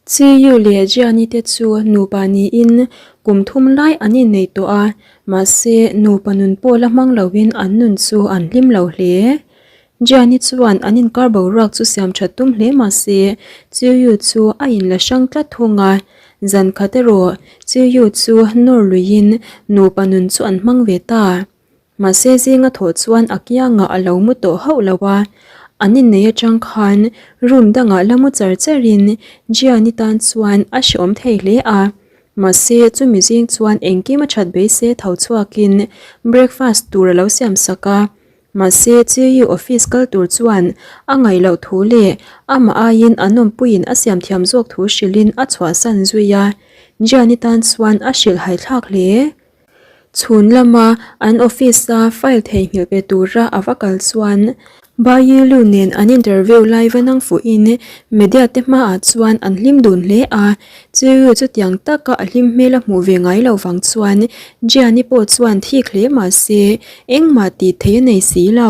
Chiyu leh Jiani te chu nupa niin kum thum lai an innei tawh a, mahse nupa nun pawh la hmang loin an nun chu an hlim lo hle. Jiani chuan an inkar boruak chu siam that tum hle mahse Chiyu chu a inla hrang tlat thung a, zan khat erawh Chiyu chu nawr luiin nupa nun chu an hmang ve ta. Mahse zinga thawh chuan a kiangah a lo mu tawh hauh lo a, an innei atang khan room dangah la mu char charin Jiani tan chuan a hreawm thei hle a. Mahse chumi zing chuan engkim a that beisei tho chhuakin breakfast tur a lo siam sak a. Mahse Chiyu office kal tur chuan a ngaih loh thu leh amah aiin a nawmpuiin a siam thiam zawk thu hrilhin a chhuahsan zui a. Jiani tan chuan a hrilh haithlak hle. Chhun lama an office-a file theihnghilh pe tura a va kal chuan Bayilu nen an interview lai va nang fuhin media te hmaah chuan an hlim dun hle a, Chiu chutiang taka a hlim hmel a hmuh ve ngai lo vang chuan Jiani pawh chuan thik hle mah se engmah tih theih a nei si lo.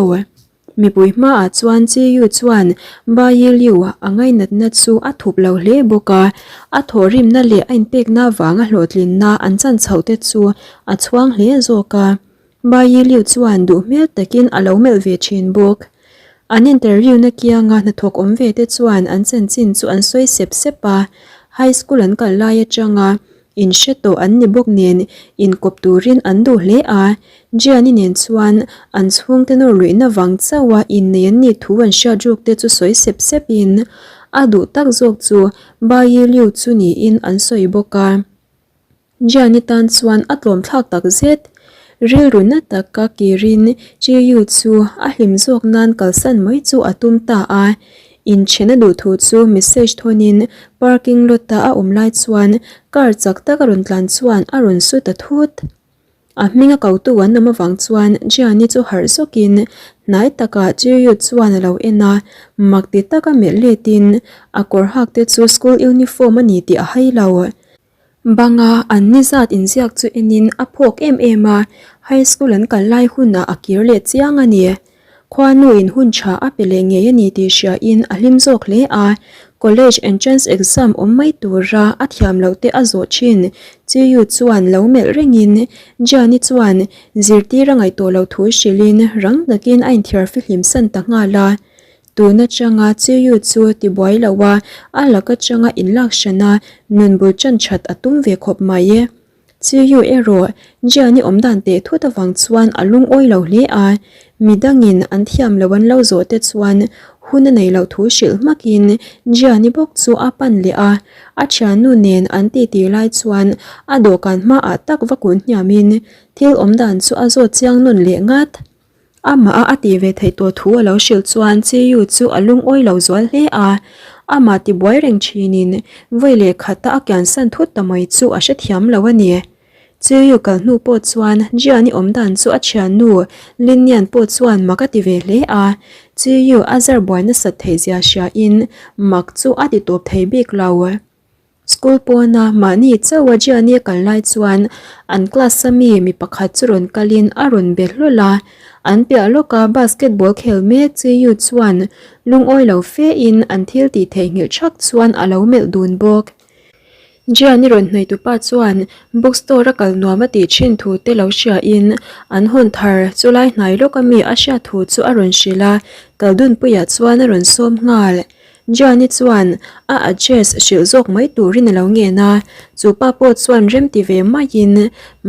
Mipui hmaah chuan Chiyu chuan Ba Yiliu a ngainatna chu a thup lo hle bawk a, a thawhrimna leh a inpekna vanga hlawhtlinna an chan chhoh te chu a chhuang hle zawk a. Ba Yiliu chuan duh hmel takin a lo melh ve thin bawk. An interview na kianga hnathawk awm ve te chuan an chanchin chu an sawi sep sep a, high school an kal lai atanga Inhre tawh an ni bawk nen inkawp turin an duh hle a, Gianni nen chuan an chhungte nawr luihna vang chauha innei an nih thu an hriat ruk te chu sawi sep sepin a duh tak zawk chu Ba Yi Liu chu niin an sawi bawk a. Gianni tan chuan a tlawm thlak tak zet. Rilru na taka kirin Chi Yu chu a hlim zawk nan kalsan mai chu a tum ta a. Inchhena duh thu chu message thawnin parking lot-a a awm lai chuan car chak tak a rawn tlan chuan a rawn su ta thut. A hminga kotu an awm avang chuan Gianni chu harh zawkin hnai takah Chiu chuan a lo en a, mak ti taka melh letin a kawr hak te chu school uniform a ni tih a hai lo. Banga an ni zat inziak chu enin a phawk em em a, high school an kal lai hunah a kir leh chiang a ni. Khuanu in hun tha a pe leh ngei a ni tih hria in a hlim zawk hle a, college entrance exam awm mai tura a thiam loh te a zawh thin. Chiyu chuan lo melh rengin Jiani chuan zirtir a ngaihtuah loh thu hrilhin rang takin a inthiar fihlim san ta nghal a. Tun atanga Chiyu chu tibuai lo a, a lak atanga inlak hran a, nun bul tan that a tum ve khawp mai. Chiyu erawh Jiani awm dan teh thut avang chuan a lungawi lo hle a, midangin an thiam lo an lo zawh te chuan hun a nei loh thu hrilh hmakin Jiani bawk chu a pan leh a, a thiannu nen an titi lai chuan a dawhkan hmaah tak va kun hniamin thil awm dan chu a zawt chiang nawn leh ngat. Amah a a tih ve theih tawh thu a lo hrilh chuan Chiyu chu a lungawi lo zual hle a, amah tibuai reng thinin vawi leh khata a kiansan thut ta mai chu a hrethiam lo a ni. Chiyu kal hnu pawh chuan Jian-i awm dan chu a thiannu Lin-nian pawh chuan mak a ti ve hle a, Chiyu a zar buai nasat theih zia hriain mak chu a ti tawp thei bik lo. School pawna mahni chauha Gianni a kal lai chuan an class a mi mi pakhat chu rawn kalin a rawn be hlawl a, an piah lawka basketball khel mek Chi Yu chuan lungawi lo fe in an thil tih theihnghilh thak chuan a lo melh dun bawk. Gianni rawn hnaihtupa chuan bookstore a kal nuam a tih thin thu te lo hria in an hawn thar chulai hnai lawka mi a hriat thu chu a rawn hrilh a, kal dunpuiah chuan a rawn sawm nghal. Johnny chuan a address hrilh zawk mai turin a lo ngen a, chu pa pawh chuan rem ti ve maiin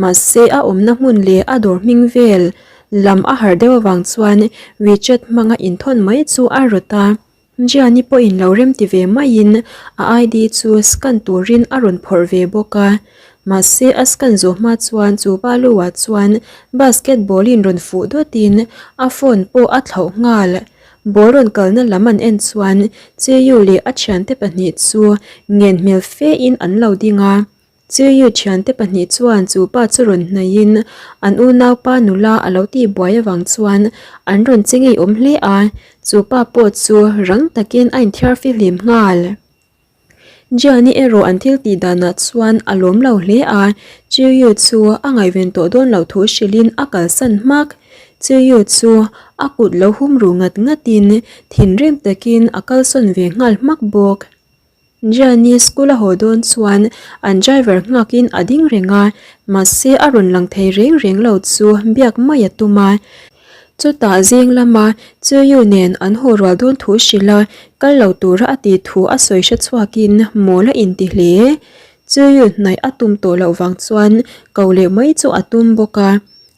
mahse a awmna hmun leh a dawr hming vel lam a harh deuh avang chuan WeChat hmanga inthawn mai chu a rawt a. Johnny pawhin lo rem ti ve maiin a ID chu scan turin a rawn phawrh ve bawk a, mahse a scan zawh hma chuan chu pa lu ah chuan basketball in rawn fuh dawtin a phone pawh a thlauh nghal. Ball rawn kalna lam an en chuan Chiyu leh a thiante pahnih chu ngen hmel fe in an lo ding a. Chiyu thiante pahnih chuan chu pa chu rawn hnaihin an unaupa nula a lo tih buai avang chuan an rawn che ngeiawm hle a, chu pa pawh chu rang takin a inthiar fihlim nghal. Gianni erawh an thil tih danah chuan a lawm lo hle a, Chiu chu a ngaihven tawh dawn loh thu hrilhin a kalsan hmak. Chiu chu a kut lo hum ru ngat ngatin thinrim takin a kalsawn ve nghal hmak bawk. Gianni school a haw dawn chuan an driver nghakin a ding reng a, mahse a rawn lang thei reng reng lo chu biak mai a tum a. Chutah zing lama Chuyu nen an haw rual dawn thu hrilh a, kal lo tura a tih thu a sawi hre chhuakin mawl a inti hle. Chuyu hnaih a tum tawh loh vang chuan ko leh mai chu a tum bawk a.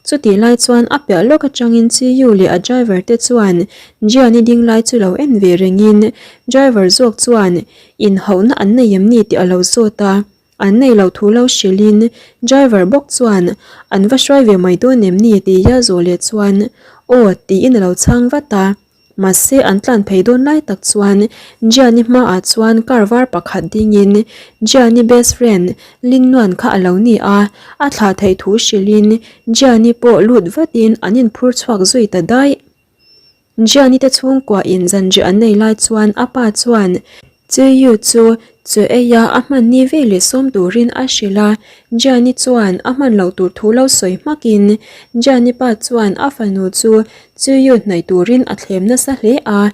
Chutih lai chuan a piah lawk atangin Chiyu leh a driver te chuan Gianni ding lai chu lo en ve rengin driver zawk chuan inhauhna an nei em ni tih a lo zawt a, an nei lo thu lo hrilhin driver bawk chuan an va hruai ve mai dawn em ni tia zawh leh chuan aw tiin a lo chhang vat a. Mahse an tlan phei dawn lai tak chuan Gianni hmaah chuan car var pakhat dingin Gianni best friend Lin Nuan kha a lo ni a, a thlah theih thu hrilhin Gianni pawh lut vatin an inphur chhuak zui ta daih. Gianni te chhungkua in zanriah an nei lai chuan a pa chuan Chiyu chu chaw eia a hman ni ve leh sawm turin a hrilh a, Gianni chuan a hman loh tur thu lo sawi hmakin Gianni pa chuan a fanu chu Chiyu hnaih turin a thlem nasa hle a,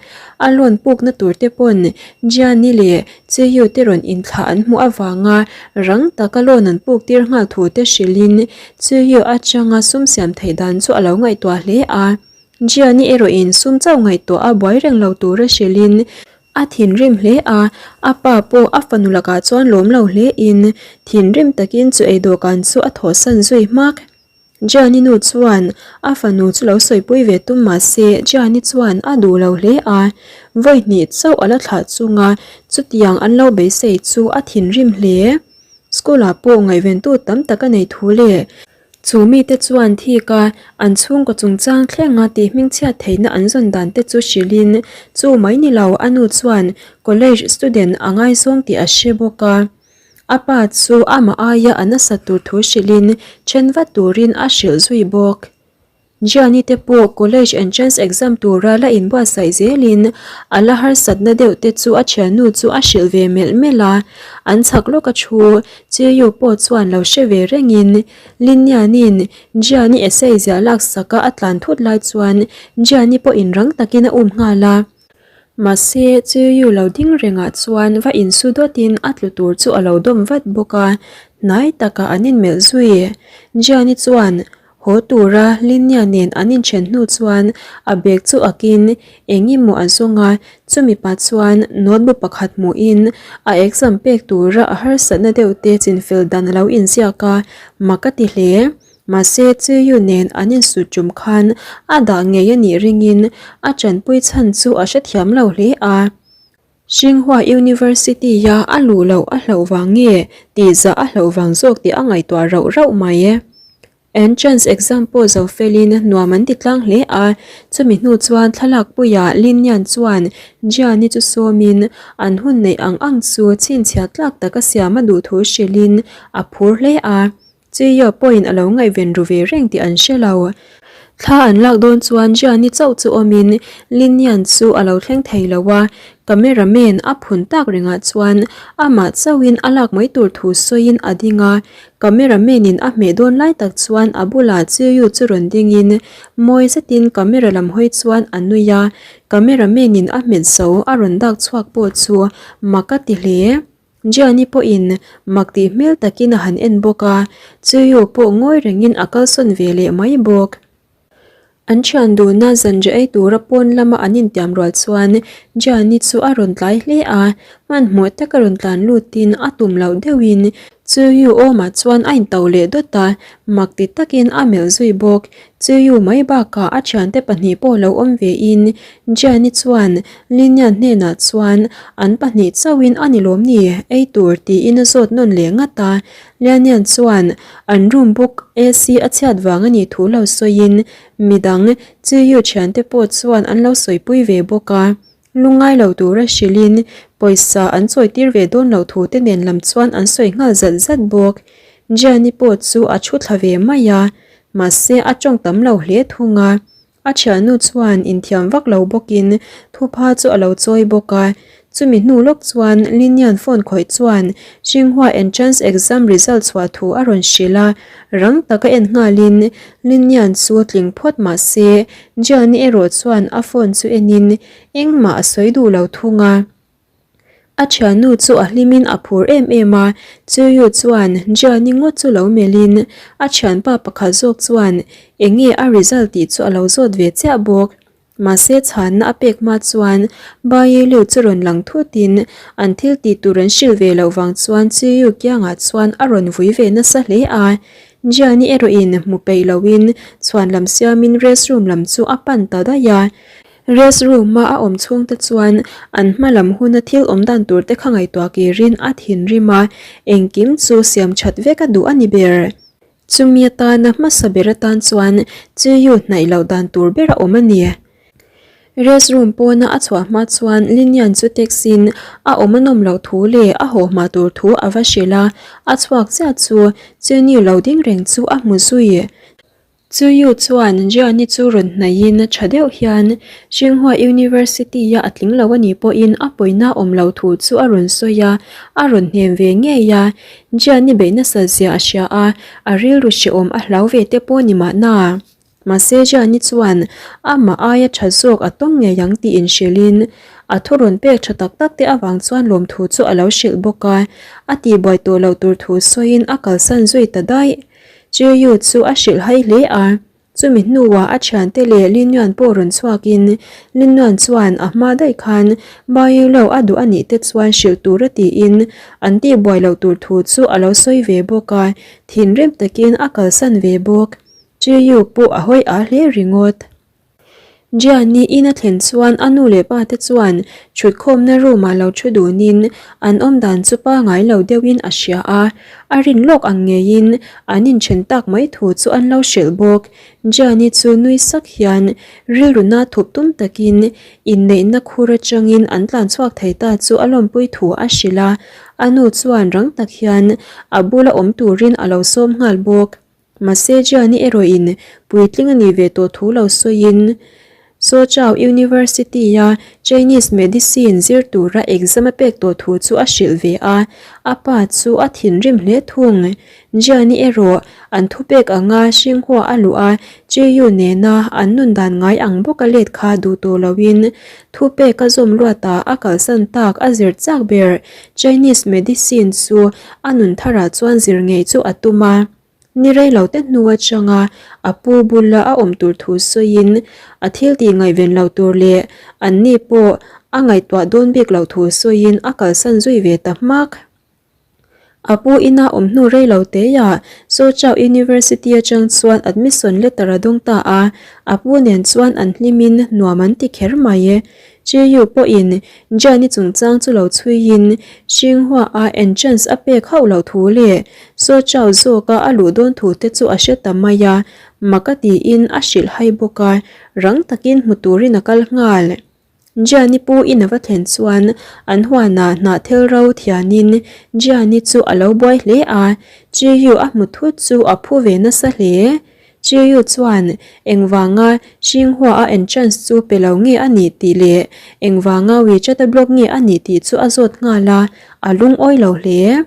a loan pukna tur te pawn Gianni leh Chiyu te rawn inthlah an hmuh avanga rang taka loan an puk tir nghal thu te hrilhin Chiyu atanga sum siam theih dan chu a lo ngaihtuah hle a, Gianni erawhin sum chauh ngaihtuah a buai reng lo tura hrilhin A thinrim hle a, a pa pawh a fanu lakah chuan lawm lo hle in thinrim takin chu ei dawhkan chu a thawhsan zui hmak. Gianni nu chuan a fanu chu lo sawipui ve tum mah se Gianni chuan a duh lo hle a, vawi hnih chauh a la thlah chunga chutiang an lo beisei chu a thinrim hle. School ah pawh ngaihventu tam tak a nei thu leh Chu mite chuan thik a, an chhungkaw chungchang thlenga tih hmingchhiat theihna an zawn dan te chu hrilhin, chu mai ni lo a nu chuan college student a ngaizawng tih a hre bawk a. A pa chu amah aia a nasat tur thu hrilhin then vat turin a hrilh zui bawk. Gianni te pawh college entrance exam tura la inbuatsaih zelin a la harsatna deuh te chu a thiannu chu a hrilh ve melh melh a, an chhak lawk a thu Chiu pawh chuan lo hre ve rengin Linianin Gianni essay ziah laksak a a tlan thut lai chuan Gianni pawhin rang takin a um nghal a. Mahse, Chiu lo ding rengah chuan va insu dawtin a tlu tur chu a lo dawm vat bawk a, hnai takah an inmelh zui. Gianni chuan Haw tura Linnea nen an inthen hnu chuan a bag chu akin eng emaw a zawng a, chumi pah chuan notebook pakhat hmuhin a exam pek tura a harsatna deuh te chinfel dan a lo inziak a, mak a ti hle. Mahse, Chiyu nen an insut tum khan a dah ngei a nih ringin a tanpui chhan chu a hrethiam lo hle a. Xinhua University-a a luh loh a hlauh vang nge tih zah a hlauh vang zawk tih a ngaihtuah rauh rauh mai. Entrance exam pawh zo felin nuam an ti tlang hle a, chumi hnu chuan thlalak puiah Lin Yan chuan Jian-i chu sawmin an hun neih ang ang chu chhinchhiah tlak taka siam a duh thu hrilhin a phur hle a. Chiyo pawhin a lo ngaihven ru ve reng tih an hre lo. Thla an lak dawn chuan Jiani chauh chu awmin Linian chu a lo thleng thei lo a, camera man a phun tak rengah chuan amah chauhin a lak mai tur thu sawiin a ding a, camera man in a hmeh dawn lai tak chuan a bulah Chiyu chu rawn dingin mawi zetin camera lam hawi chuan a nui a, camera man in a hmet zo a rawn dak chhuak pawh chu mak a ti hle. Gianni pawhin mak tih hmel takin a han en bawk a, Chuyu pawh ngawi rengin a kalsawn ve leh mai bawk. An thian duhna zanriah ei tura pawn lama an intiam rual chuan Gianni chu a rawn tlai hle a, hmanhmawh taka rawn tlan lutin a tum loh deuhin Chuyu awmah chuan a into leh dawt a, mak ti takin a melh zui bawk. Chuyu mai bakah a thiante pahnih pawh lo awm vein Gianni chuan Linian hnenah chuan an pahnih chauhin a ni lawm ni ei tur tiin a zawt nawn leh ngat a. Lianian chuan an room book AC a chhiat vang a nih thu lo sawiin midang Chiyu thiante pawh chuan an lo sawipui ve bawk a. Lungngai lo tura hrilhin pawisa an chawitir ve dawn loh thu te nen lam chuan an sawi nghal zat zat bawk. Gianni pawh chu a thu thla ve mai a, mahse a tawng tam lo hle thung a. A thiannu chuan inthiam vak lo bawkin thupha chu a lo chawi bawk a, chumi hnu lawk chuan Linian phone khawih chuan Xinhua entrance exam result chhuah thu a rawn hrilh a, rang taka en nghalin Linian chu tling phawt mah se Jiani erawh chuan a phone chu enin engmah a sawi duh lo thung a. A thiannu chu a hlimin a phur em em a, Chuyu chuan Jiani ngawt chu lo melhin a thianpa pakhat zawk chuan eng nge a result tih chu a lo zawt ve chiah bawk. Mahse chhanna a pek hma chuan Bayi Liu chu rawn lang thutin an thil tih tur an hrilh ve loh vang chuan Chuyu kiangah chuan a rawn vui ve nasa hle a. Jiani erawhin hmu peih loin chhuan lam siamin restroom lam chu a pan ta daih a. Rest room-a a awm chhungte chuan an hma lam huna thil awm dan tur te kha ngaihtuah kirin a thinrim a, engkim chu siam that vek a duh a ni ber. Chumi atana hmasa ber atan chuan Chiyu hnaih loh dan tur ber a awm a ni. Rest room pawna a chhuah hma chuan Linian chu text-in a awm a nawm loh thu leh a haw hma tur thu a va hrilh a, a chhuak chiah chu Chini lo ding reng chu a hmu zui. Chuyu chuan Gianni chu rawn hnaihin tha deuh hian Tsinghua University-a a tling lo a nih pawhin a pawina awm lo thu chu a rawn sawi a, a rawn hnem ve ngei a. Gianni beih nasa zia a hria a, a rilru hrehawm a hlau ve te pawh ni mahna. Mahse Gianni chuan amah aia tha zawk a tawng ngei ang tih inhrilhin a thu rawn pek tha tak tak te avang chuan lawmthu chu a lo hrilh bawk a, a tihbuai tawh loh tur thu sawiin a kalsan zui ta daih. Chiu chu a hrilh hai hle a, chumi hnuah a thiante leh Lin Yuan pawh rawn chhuakin Lin Yuan chuan a hma daih khan Baoyu lo a duh a nih te chuan hrilh tur a tiin an tihbuai loh tur thu chu a lo sawi ve bawk a, thinrim takin a kalsan ve bawk. Chiu pawh a hawi a hle ringawt. Gianni in a thlen chuan a nu leh pa te chuan thutkhawmna room ah lo thu dunin an awm dan chu pangai lo deuhin a hria a, a rin lawk ang ngeiin an inthen tak mai thu chu an lo hrilh bawk. Gianni chu nui sak hian rilru na thup tum takin inneihna khur atangin an tlan chhuak thei ta chu a lawmpui thu a hrilh a, a nu chuan rang tak hian a bula awm turin a lo sawm nghal bawk. Mahse Gianni erawhin puitling a nih ve tawh thu lo sawiin Soochow University-a Chinese Medicine zir tura exam a pek tawh thu chu a hrilh ve a, a pa chu a thinrim hle thung. Gianni erawh an thupek anga Xinhua a luh a, Chiyu nena an nun dan ngai ang bawka let kha duh tawh loin thupek a zawm luatah a kalsan tak a zir chak ber Chinese Medicine chu a nun tharah chuan zir ngei chu a tum a. Ni rei lo te hnu atanga a pu bula a awm tur thu sawiin a thil tih ngaihven lo tur leh an ni pawh a ngaihtuah dawn bik loh thu sawiin a kalsan zui ve ta hmak. A pu ina awm hnu rei lo teah Soochow University atang chuan admission letter a dawng ta a, a pu nen chuan an hlimin nuam an ti kher mai. Chiyu pawhin Jani chungchang chu lo chhuiin Xinhua-a entrance a pek hauh loh thu leh Soochow zawka a luh dawn thu te chu a hre ta mai a, mak a tiin a hrilh hai bawk a, rang takin hmu turin a kal nghal. Jani pu in a va thlen chuan an huanah hnahthel ro thianin Jani chu a lo buai hle a, Chiyu a hmu thut chu a phu ve nasa hle. Chiu chuan engvanga Xinhua a entrance chu pe lo nge a nih tih leh engvanga WeChat a block nge a nih tih chu a zawt nghal a, a lungawi lo hle.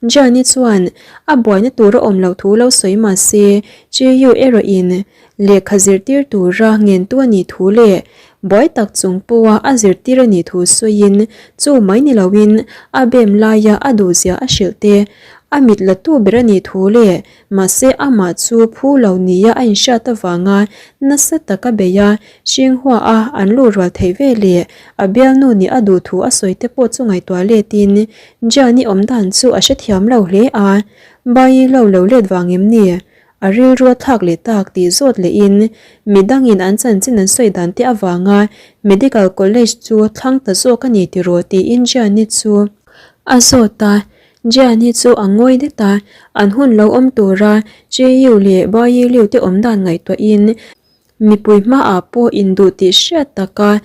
Jiani chuan a buaina tur a awm loh thu lo sawi mah se, Chiu erawhin lehkha zirtir tura ngentu a nih thu leh buai tak chung pawha a zirtir a nih thu sawiin chu mai ni loin a bem laia a duhzia a hrilh te, a mit latu ber a nih thu leh Mahse amah chu phu lo nia a inhriat avanga nasa taka bei a, Xinhua a an luh rual theih ve leh a bialnu nih a duh thu a sawi te pawh chu ngaihtuah letin Jian-i awm dan chu a hrethiam lo hle a, Bayi lo lo let vang em ni? A rilru a thlak leh tak tih zawt lehin midangin an chanchin an sawi dan te avanga Medical College chu thlang ta zawk a ni tiraw tiin Jian-i chu a zawt a, Jian hi chu a ngawi det a, an hun lo awm tura Chiyu leh Bayi Liu te awm dan ngaihtuahin mipui hmaah pawh induh tih hriat taka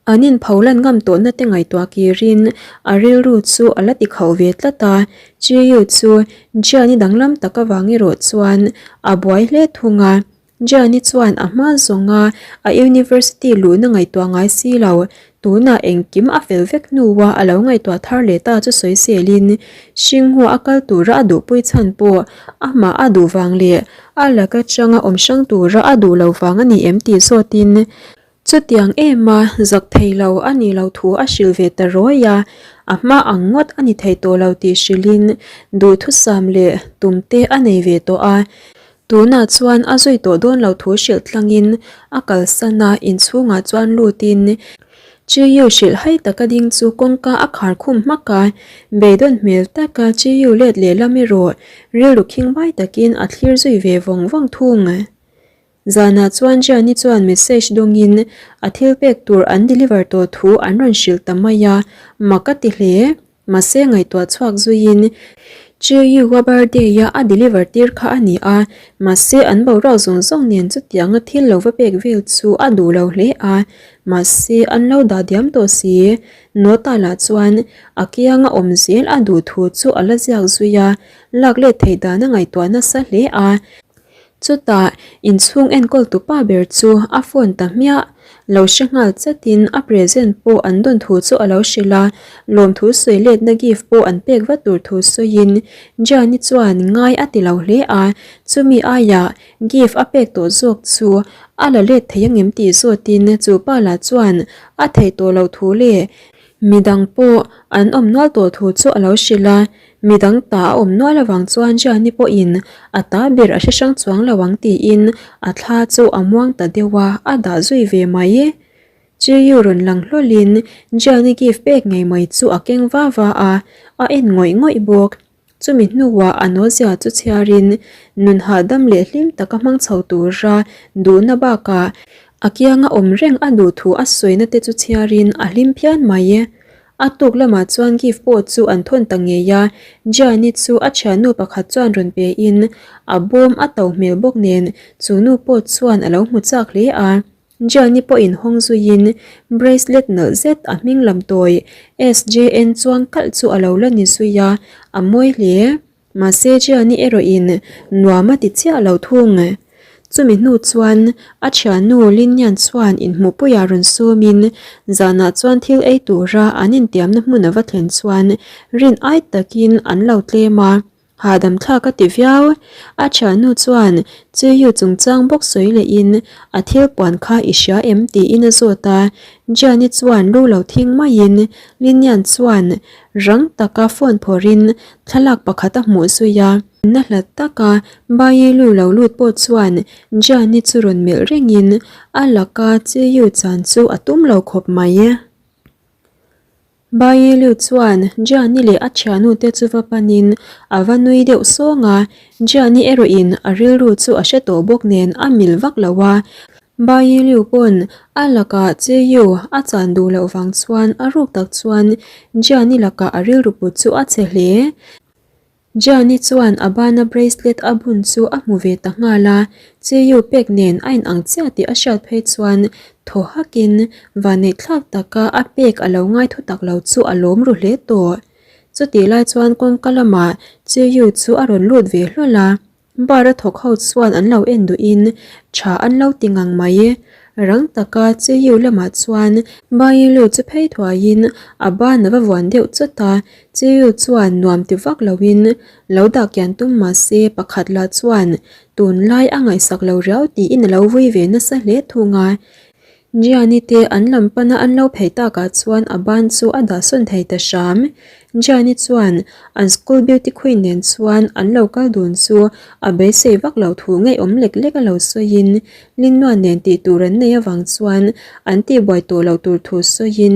an inpho lan ngam tawhna te ngaihtuah kirin a rilru chu a la ti khauh ve tlat a. Chiyu chu Jian i danglam tak avang erawh chuan a buai hle thung a. Gianni chuan a hma zawnga a university luhna ngaihtuah ngai si lo, tunah engkim a fel vek hnua a lo ngaihtuah thar leh ta chu sawi selin, Xinghua a kal tura a duhpui chhan pawh amah a duh vang leh a lak atanga awm hrang tura a duh lo vang a ni em tih zawtin. Chutiang em a zak thei lo a nih loh thu a hrilh ve ta rawi a, a hma ang ngawt a ni thei tawh lo tih hrilhin duhthusam leh tum te a nei ve tawh a. Tunah chuan a zui tawh dawn lo thu hrilh tlangin a kalsan a, inchhungah chuan lutin Chiu hrilh hai taka ding chu kawngka a khar khum hmak a, beidawn hmel taka Chiu let lehlam erawh rilru khingbai takin a thlir zui ve vawng vawng thung. Zanah chuan Gianni chuan message dawngin a thil pek tur an deliver tawh thu an rawn hrilh ta mai a, mak a ti hle. Mahse ngaihtuah chhuak zuiin Chiu-a birthday-a a deliver tir kha a ni a, mahse an boruak zawng zawng nen chutianga thil lo va pek vel chu a duh lo hle a, mahse an lo dah diam tawh si. Nota lah chuan a kianga awm zel a duh thu chu a la ziak zui a, lak let theih dan a ngaihtuah nasa hle a. Chutah inchhung enkawltu pa ber chu a phone ta hmiah. Lo hre nghal chatin a present pawh an dawn thu chu a lo hrilh a, lawmthu sawi letna gift pawh an pek vat tur thu sawiin Gianni chuan ngai a ti lo hle a, chumi aiah gift a pek tawh zawk chu a la let thei angem tih zawtin chu pa lah chuan a theih tawh loh thu leh midang pawh an awm nual tawh thu chu a lo hrilh a. Midang ta a awm nual avang chuan Gianni pawhin a ta ber a hre hrang chuang lo ang tiin a thla chu a muang ta deuh a, a dah zui ve mai. Chiu rawn lang hlawlin Gianni gift pek ngei mai chu a keng va va a, a en ngawih ngawih bawk. Chumi hnuah a nawzia chu chhiarin nun hahdam leh hlim taka hmang chho tura duhna bakah a kianga awm reng a duh thu a sawina te chu chhiarin a hlim phian mai. A tuk lamah chuan gift pawh chu an thawn ta ngei a, Gianni chu a thiannu pakhat chuan rawn pe in a bawm a to hmel bawk nen chu nu pawh chuan a lo hmu chak hle a. Gianni pawhin hawng zuiin bracelet nalh zet a hming lam tawi SJN chuang kalh chu a lo la ni zui a, a mawi hle. Mahse Gianni erawhin nuam a ti chiah lo thung. Chumi hnu chuan a thiannu Linian chuan inhmuhpuiah rawn sawmin zanah chuan thil ei tura an intiamna hmun a va thlen chuan rin ai takin an lo tlem a, hahdam thlak a ti viau. A thiannu chuan Chiyu chungchang bawk sawi lehin a thil puan kha i hria em tiin a zawt a, Gianni chuan lu lo thing maiin Linian chuan Rang taka phone phawrhin thlalak pakhat a hmuh zui a. Na hlat taka Bayi lu lo lut pawh chuan Gianni chu rawn melh rengin a laka Chiyu chan chu a tum lo khawp mai. Bayi lu chuan Gianni leh a thianute chu va panin a va nui deuh sawng a, Gianni erawhin a rilru chu a hre tawh bawk nen a mil vak lo a, Bai Liu pawn a lakah Che Yu a chan duh loh vang chuan a ruk tak chuan Jiani lakah a rilru put chu a che hle. Jiani chuan a bana bracelet a bun chu a hmu ve ta nghal a, Che Yu pek nen a inang chiah tih a hriat phei chuan thaw hakin vanneih thlak taka a pek a lo ngai thu tak lo chu a lawm ru hle tawh. Chutih lai chuan kawngka lamah Che Yu chu a rawn lut ve hlawl a. Bar a thawk ho chuan an lo en duhin tha an lo ti ngang mai. Rang taka Chiu lamah chuan Bailu chu phei thuaiin a ban a va vuan deuh chawt a, Chiu chuan nuam ti vak loin lo dah kian tum mah se pakhat lah chuan tunlai a ngaihsak lo riau tiin a lo vui ve nasa hle thung a. Gianni te an lam pana an lo phei takah chuan a ban chu a dah sawn thei ta hram. Gianni chuan an school beauty queen nen chuan an lo kal dun chu a beisei vak lo thu ngeiawm lek lek a lo sawiin Linnuan nen tih tur an nei avang chuan an tihbuai tawh loh tur thu sawiin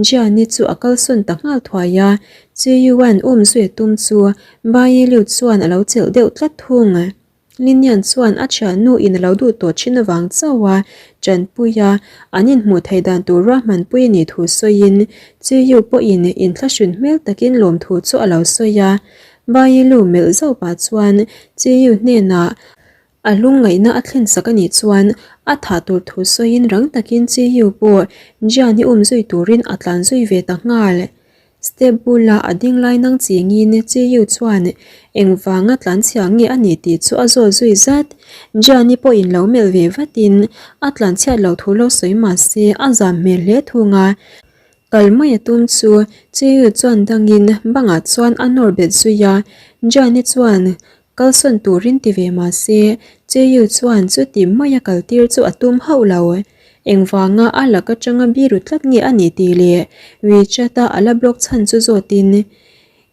Gianni chu a kal sawn ta nghal thuai a. Chiyuan um zui a tum chu Bayi Liu chuan a lo chelh deuh tlat thung. Linian chuan a thiannu in a lo duh tawh thin avang chauh a tanpui a, an inhmuh theih dan tur ruahmanpui a nih thu sawiin Chiyu pawhin inthlahrun hmel takin lawmthu chu a lo sawi a. Bayi lu melh zauh pah chuan Chiyu hnenah a lungngaihna a thlen sak a nih chuan a thah tur thu sawiin rang takin Chiyu pawh Jian hi um zui turin a tlan zui ve ta nghal. Step bula a ding lai nang chingin Chiyu chuan engvanga tlanchhia nge a nih tih chu a zawt zui zat. Gianni pawhin lo melh ve vatin a tlanchhiat loh thu lo sawi mah se a zam hmel hle thung a. Kal mai a tum chu Chiyu chuan dangin bangah chuan a nawr bet zui a. Gianni chuan kalsawn turin ti ve mah se Chiyu chuan chuti maia kaltir chu a tum hauh lo. Engvanga a lak atanga biru tlat nge a nih tih leh WeChat-a a la block chhan chu zawtin,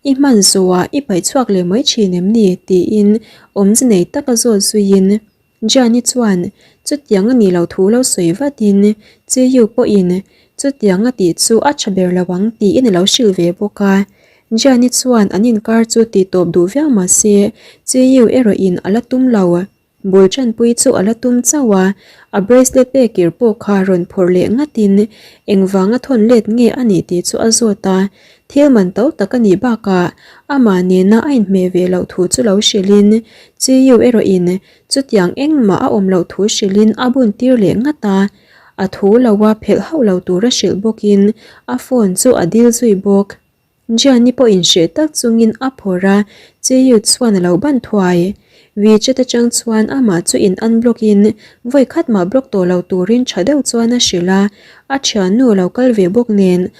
I hman zawhah i paih chhuak leh mai thin em ni? tiin awmze nei taka zawt zuiin Gianni chuan chutiang a nih loh thu lo sawi vatin Chiyu pawhin chutiang a tih chu a tha ber lo ang tiin a lo hrilh ve bawk a. Gianni chuan an inkar chu tih tawp duh viau mah se Chiyu erawhin a la tum lo. Bul chanpui chu a la tum chauh a, a bracelet pek kir pawh kha rawn phawrh leh ngatin engvanga thawn let nge a nih tih chu a zawt a. Thil man to tak a nih bakah amah nena a inhmeh ve loh thu chu lo hrilhin Chiyu erawhin Chutiang engmah a awm loh thu hrilhin a bun tir leh ngat a, a thu lo a phelh hauh lo tura hrilh bawkin a phone chu a dil zui bawk. Gianni pawhin hreh tak chungin a phawrh a, Chiyu chuan a lo ban thuai. WeChat atang chuan amah chu in unblock in vawi khat mah block tawh lo turin tha deuh chuan a hrilh a, a thiannu a lo kal ve bawk nen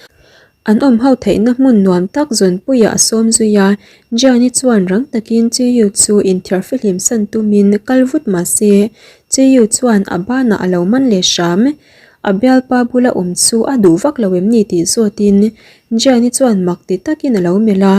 An awm ho theihna hmun nuam tak zawnpuiah a sawm zui a, Gianni chuan rang takin Chiyu chu inthiar fihlim san tumin kal vut mah se, Chiyu chuan a banah a lo man leh hram. A bialpa bula awm chu a duh vak lo em ni tih zawtin Gianni chuan mak ti takin a lo melh a,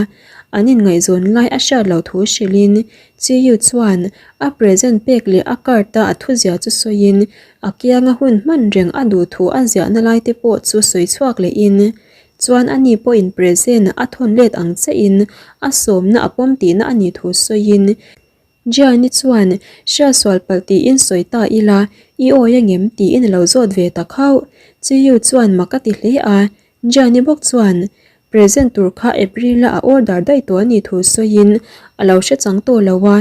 an inngaihzawn lai a hriat loh thu hrilhin Chiyu chuan a present pek leh a card-a a thuzia chu sawiin A kianga hun hman reng a duh thu a ziahna lai te pawh chu sawi chhuak lehin, chuan ani pawhin present a thawn let ang chiahin a sawmna a pawm tihna a nih thu sawiin, Gianni chuan hriatsual palh tiin sawi ta ila, i awi angem tiin a lo zawt ve ta khauh. Chiyu chuan mak a ti hle a, Gianni bawk chuan present tur kha April-a a order daih tawh a nih thu sawiin a lo hre chang tawh lo a.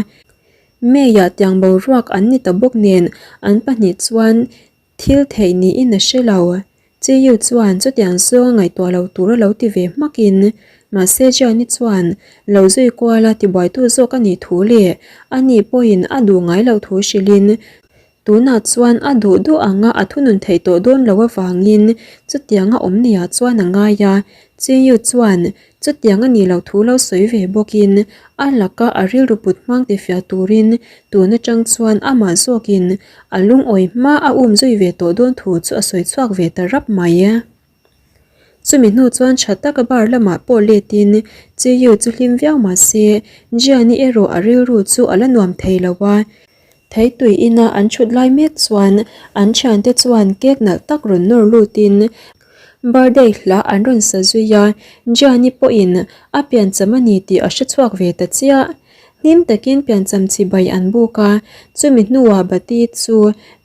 May-ah tiang boruak an ni ta bawk nen an pahnih chuan thil theih niin a hre lo. Chiyu chuan chutiang zawnga ngaihtuah lo tur a lo ti ve hmakin mahse Gianni chuan lo zui kuala tibuaitu zawk a nih thu leh ani pawhin a duh ngai loh thu hrilhin Tunah chuan a duh duh anga a thunun theih tawh dawn lo avangin chutianga awm niah chuan a ngai a, Chiyu chuan chutiang a nih loh thu lo sawi ve bawkin a laka a rilru put hmang tifiah turin tun atang chuan amah zawkin a lungawi hma a um zui ve tawh dawn thu chu a sawi chhuak ve ta rap mai. Chumi hnu chuan tha taka bar lamah pawh letin Chiyu chu hlim viau mah se Gianni erawh a rilru chu a la nuam thei lo a. Theitui ina an thut lai mek chuan an thiante chuan cake nalh tak rawn nawr lutin birthday hla an rawn sa zui a, Gianni pawhin a piancham a ni tih a hre chhuak ve ta chiah. Hlim takin piancham chibai an buk a, chumi hnuah Bati chu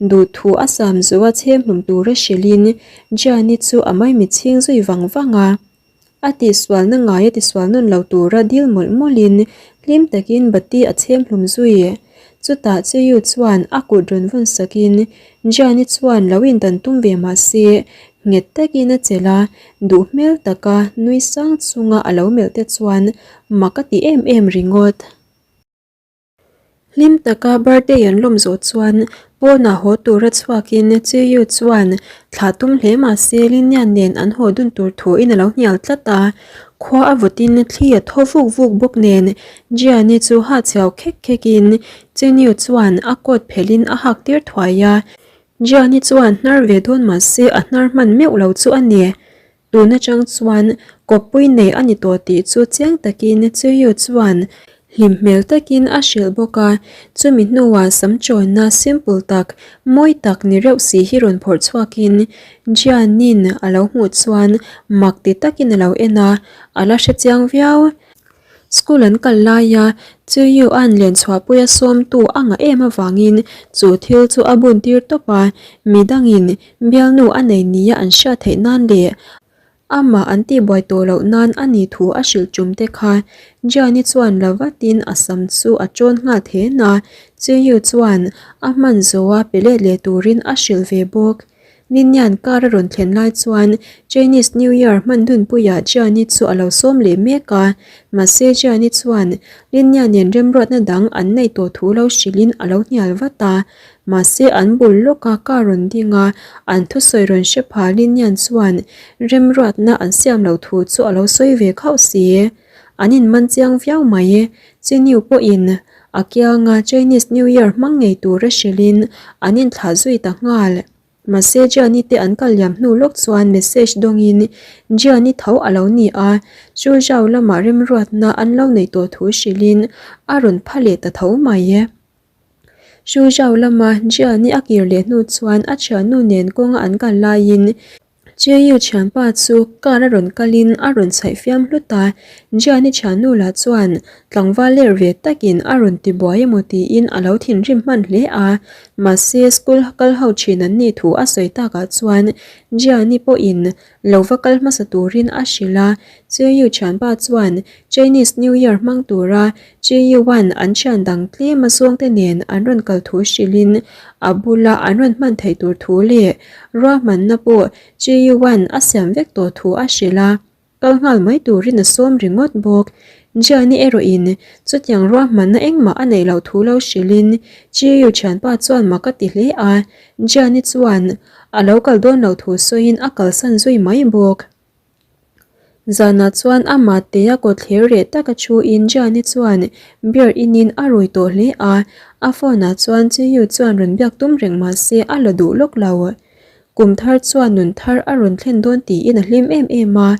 duhthu a sam zawh a chhem hlum tura hrilhin Gianni chu a maimi chhing zui vang vang a. A tihsualna ngai a tisual nawn lo tura dil mawlh mawlhin hlim takin Bati a chhem hlum zui. Chutah Chiyu chuan a kut rawn vawn sakin Gianni chuan lo indan tum ve mah se nghet takin a chelh a, duh hmel taka nui sang chunga a lo melh te chuan mak a ti em em ringawt. Hlim taka birthday an lawm zawh chuan pawnah haw tura chhuakin Chiyu chuan thlah tum hle mah se Linian nen an haw dun tur thuin a lo hnial tlat a, khua a vawtin thli a thaw vuk vuk bawk nen Gianni chu ha chhiau khek khekin Chinyu chuan a coat phelhin a hak tir thuai a, Gianni chuan hnar ve dawn mah se a hnar hman meuh lo chu a ni. Tun atang chuan kawppui nei a ni tawh tih chu chiang takin Chiyu chuan hlim hmel takin a hrilh bawk a, chumi hnuah sam chawnna simple tak, mawi tak ni reuh si hi rawn phawrh chhuakin Gianni'n a lo hmuh chuan mak ti takin a lo en a, a la hre chiang viau. School an kal laia Chiyu-a'n lenchhuahpuia sawmtu a ngah em avangin chu thil chu a bun tir tawp a, midangin bialnu a nei nia an hriat theih nan leh amah an tihbuai tawh loh nan a nih thu a hrilh tum te kha Gianni chuan la vatin a sam chu a tawn nghal then a, Chiyu chuan a hman zawha pe let leh turin a hrilh ve bawk. Ninian car a rawn thlen lai chuan Chinese New Year hman dunpuiah Gianni chu a lo sawm leh mek a, mahse Gianni chuan Linya nen remruatna dang an neih tawh thu lo hrilhin a lo hnial vat a, mahse an bul lawka car rawn ding a, an thusawi rawn hre pha Linian chuan remruatna an siam loh thu chu a lo sawi ve khauh si. An inman chiang viau mai. Chiniu pawhin a kianga Chinese New Year hmang ngei tura hrilhin an inthlah zui ta nghal. Mahse Gianni te an kal liam hnu lawk chuan message dawngin Gianni tho a lo ni a, Chu Zhao lamah remruatna an lo neih tawh thu hrilhin a rawn pha leh ta tho mai. Chu Zhao lama Gianni a kir leh hnu chuan a thiannu nen kawnga an kal laiin Jeyu thianpa chu car a rawn kalin a rawn chhaih fiam hlut a, Jiani thiannu lah chuan tlangval ler ve takin a rawn ti buai emaw tiin a lo thinrim hman hle a, mahse school kal ho thin an nih thu a sawi takah chuan Jiani pawhin lo va kal hmasa turin a hrilh a, Jeyu thianpa chuan Chinese New Year hmang tura Jeyu-a'n an thian dang tlem a zawngte nen an rawn kal thu hrilhin a bula an rawn hman theih tur thu leh Ruahmanna pawh Ji-Yuan a siam vek tawh thu a hrilh a, kal nghal mai turin a sawm ringawt bawk. Jian-i erawhin chutiang ruahmanna engmah a neih loh thu lo hrilhin Ji-Yu thianpa chuan mak a ti hle a, Jian-i chuan a lo kal dawn loh thu sawiin a kalsan zui mai bawk. Zanah chuan amah tea kawtthler reh taka thuin Jane chuan beer inin a rui tawh hle a, a phone ah chuan Chiyu chuan rawn biak tum reng mah se a la duh lawk lo. Kum thar chuan nun thar a rawn thlen dawn tiin a hlim em em a,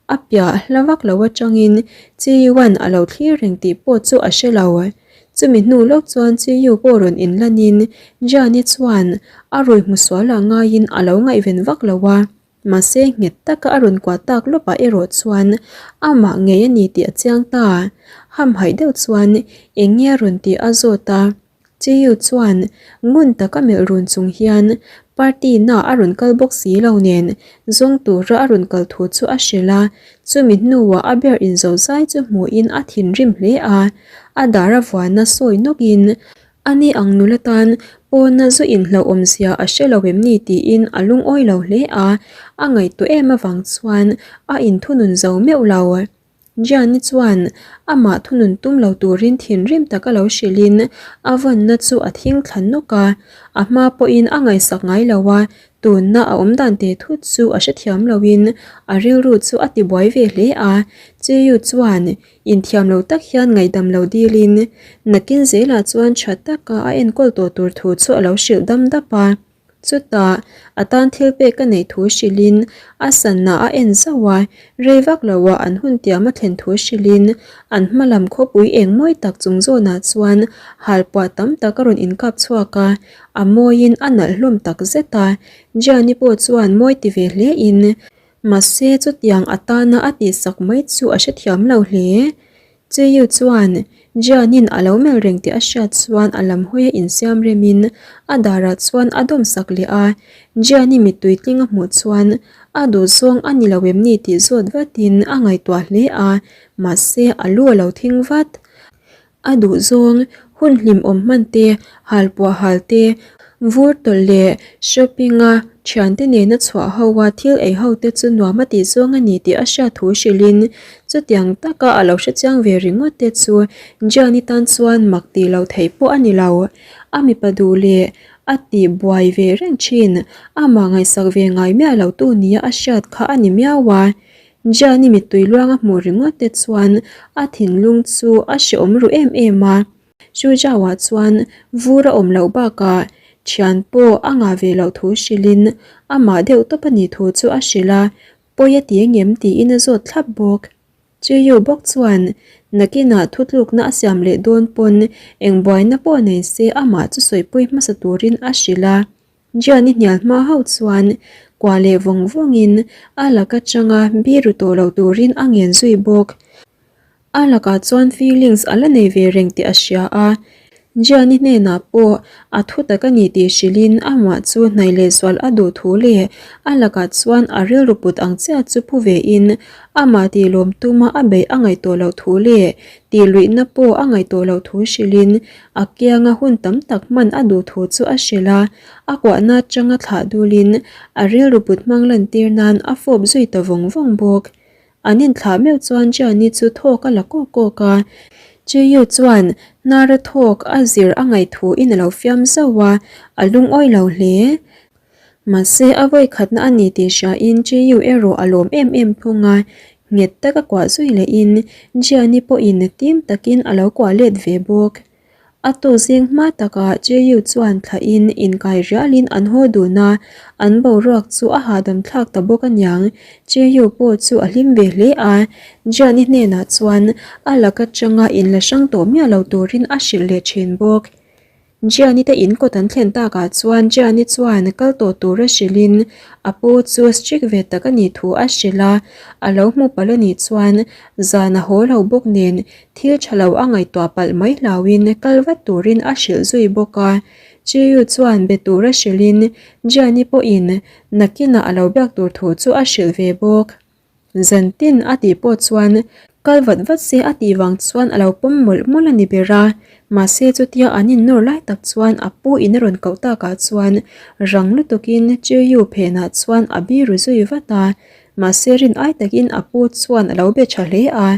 a piah hla vak lo atangin Chiyuan a lo thlir reng tih pawh chu a hre lo. Chumi hnu lawk chuan Chiyu pawh rawn inlanin Jane chuan a rui hmu sual ah ngaiin a lo ngaihven vak lo a. Mahse, nghet taka a rawn kuah tak lawpah erawh chuan amah ngei a ni tih a chiang ta. Hamhaih deuh chuan eng nge a rawn tih a zawt a. Chiyu chuan ngun taka melh run chung hian party na a rawn kal bawk si lo nen zawng tura a rawn kal thu chu a hrilh a. Chumi hnuah a ber inzo zai chu hmuhin a thinrim hle a. A dar a vuana sawi nawkin Ani ang nula tan pawna zu inhlauhawm zia a hre lo em ni tiin a lungawi lo hle a, a ngaihtuah em avang chuan a inthunun zo meuh lo. Gianni chuan amah thunun tum lo turin thinrim taka lo hrilhin a vawnna chu a thing thla nawk a, a hma pawhin a ngaihsak ngai lo a, tunna a awm dan teh thut chu a hrethiam loin a rilru chu a tibuai ve hle a, Chiyu chuan Inthiam lo tak hian ngaihdam lo dilin nakin zelah chuan tha taka a enkawl tawh tur thu chu a lo hrilh dam dap a. Chutah a tan thil pek a neih thu hrilhin a sanna a en zauh a, rei vak loah an hun tiam a thlen thu hrilhin an hma lam khawpui eng mawi tak chung zawnah chuan halpuah tam tak a rawn inkap chhuak a, a mawiin a nalh hlawm tak zet a. Gianni pawh chuan mawi ti ve hlein Mahse, chutiang atana a tihsak mai chu a hrethiam lo hle. Chiyu chuan Jianin a lo melh reng tih a hriat chuan a lam hawi a insiam remin a darah chuan a dawmsak leh a. Jiani mittui tling a hmuh chuan a duhzawng a ni lo em ni tih zawt vatin a ngaihtuah hle a, mahse a lu a lo thing vat. A duh zawng, hun hlimawm hman te, halpuah hal te, vur tawlh leh shopping a thiante nena chhuah ho a thil ei ho te chu nuam a tih zawng a ni tih a hriat thu hrilhin chutiang taka a lo hrechiang ve ringawt te chu Gianni tan chuan mak tih loh theih pawh a ni lo. A mipa duh leh a tih buai ve reng thin, amah ngaihsak ve ngai miah lo tu nia a hriat kha a ni miau a. Gianni mittui luang a hmuh ringawt te chuan a thinlung chu a hrehawm ru em em a. Chu Zhao-ah chuan vur a awm loh bakah thian pawh a ngah ve loh thu hrilhin amah deuh tawp a nih thu chu a hrilh a, pawi a ti engem tiin a zawt thlap bawk. Chiyu bawk chuan nakinah thutlukna a siam leh dawn pawn eng buaina pawh nei se amah chu sawipui hmasa turin a hrilh a. Gianni hnial hma hauh chuan kua leh vawng vawngin a laka changa biru tawh lo turin a ngen zui bawk. A lakah chuan feelings a la nei ve reng tih a hria a, Gianni hnenah pawh a thu tak a ni tih hrilhin amah chu hnaih lehzual a duh thu leh a lakah chuan a rilru put ang chiah chu phu vein amah tih lawm tuma a beih a ngaih tawh loh thu leh tih luihna pawh a ngaih tawh loh thu hrilhin A kianga hun tam tak hman a duh thu chu a hrilh a, a kuahna atanga thlah dulin a rilru put hmang lantir nan a fawp zui ta vawng vawng bawk. An inthlah meuh chuan Gianni chu thawk a la kawk kawk a, Chiyu chuan hnara thawk a zir a ngaih thuin a lo fiam zauh a, a lungawi lo hle. Mahse, a vawi khatna a ni tih hriain Chiyu erawh a lawm em em thung a, nghet taka kuah zui lehin Gianni pawhin tim takin a lo kuah let ve bawk. A tuk zing hma takah Jeyu chuan thlahin inkai rialin an haw dun a, an boruak chu a hahdam thlak ta bawk aniang. Jeyu pawh chu a hlim ve hle a, Jian-i hnenah chuan a lak atanga inla hrang tawh miah lo turin a hrilh leh thin bawk. Gianni te in kawt an thlen takah chuan Gianni chuan kal tawh tura hrilhin a pu chu strict ve tak a nih thu a hrilh a, a lo hmu palh a nih chuan zan a haw lo bawk nen thil tha lo a ngaihtuah palh mai hlauhin kal vat turin a hrilh zui bawk a. Chiu chuan be tura hrilhin Gianni pawhin nakinah a lo biak tur thu chu a hrilh ve bawk. Zantin a tih pawh chuan kal vat vat se a tih vang chuan a lo pawm mawlh mawlh a ni ber a, mahse chutia an innawr lai tak chuan a pu in a rawn koh takah chuan rang lutukin Chiu phenah chuan a biru zui vat a, mahse rin ai takin a pu chuan a lo be tha hle a,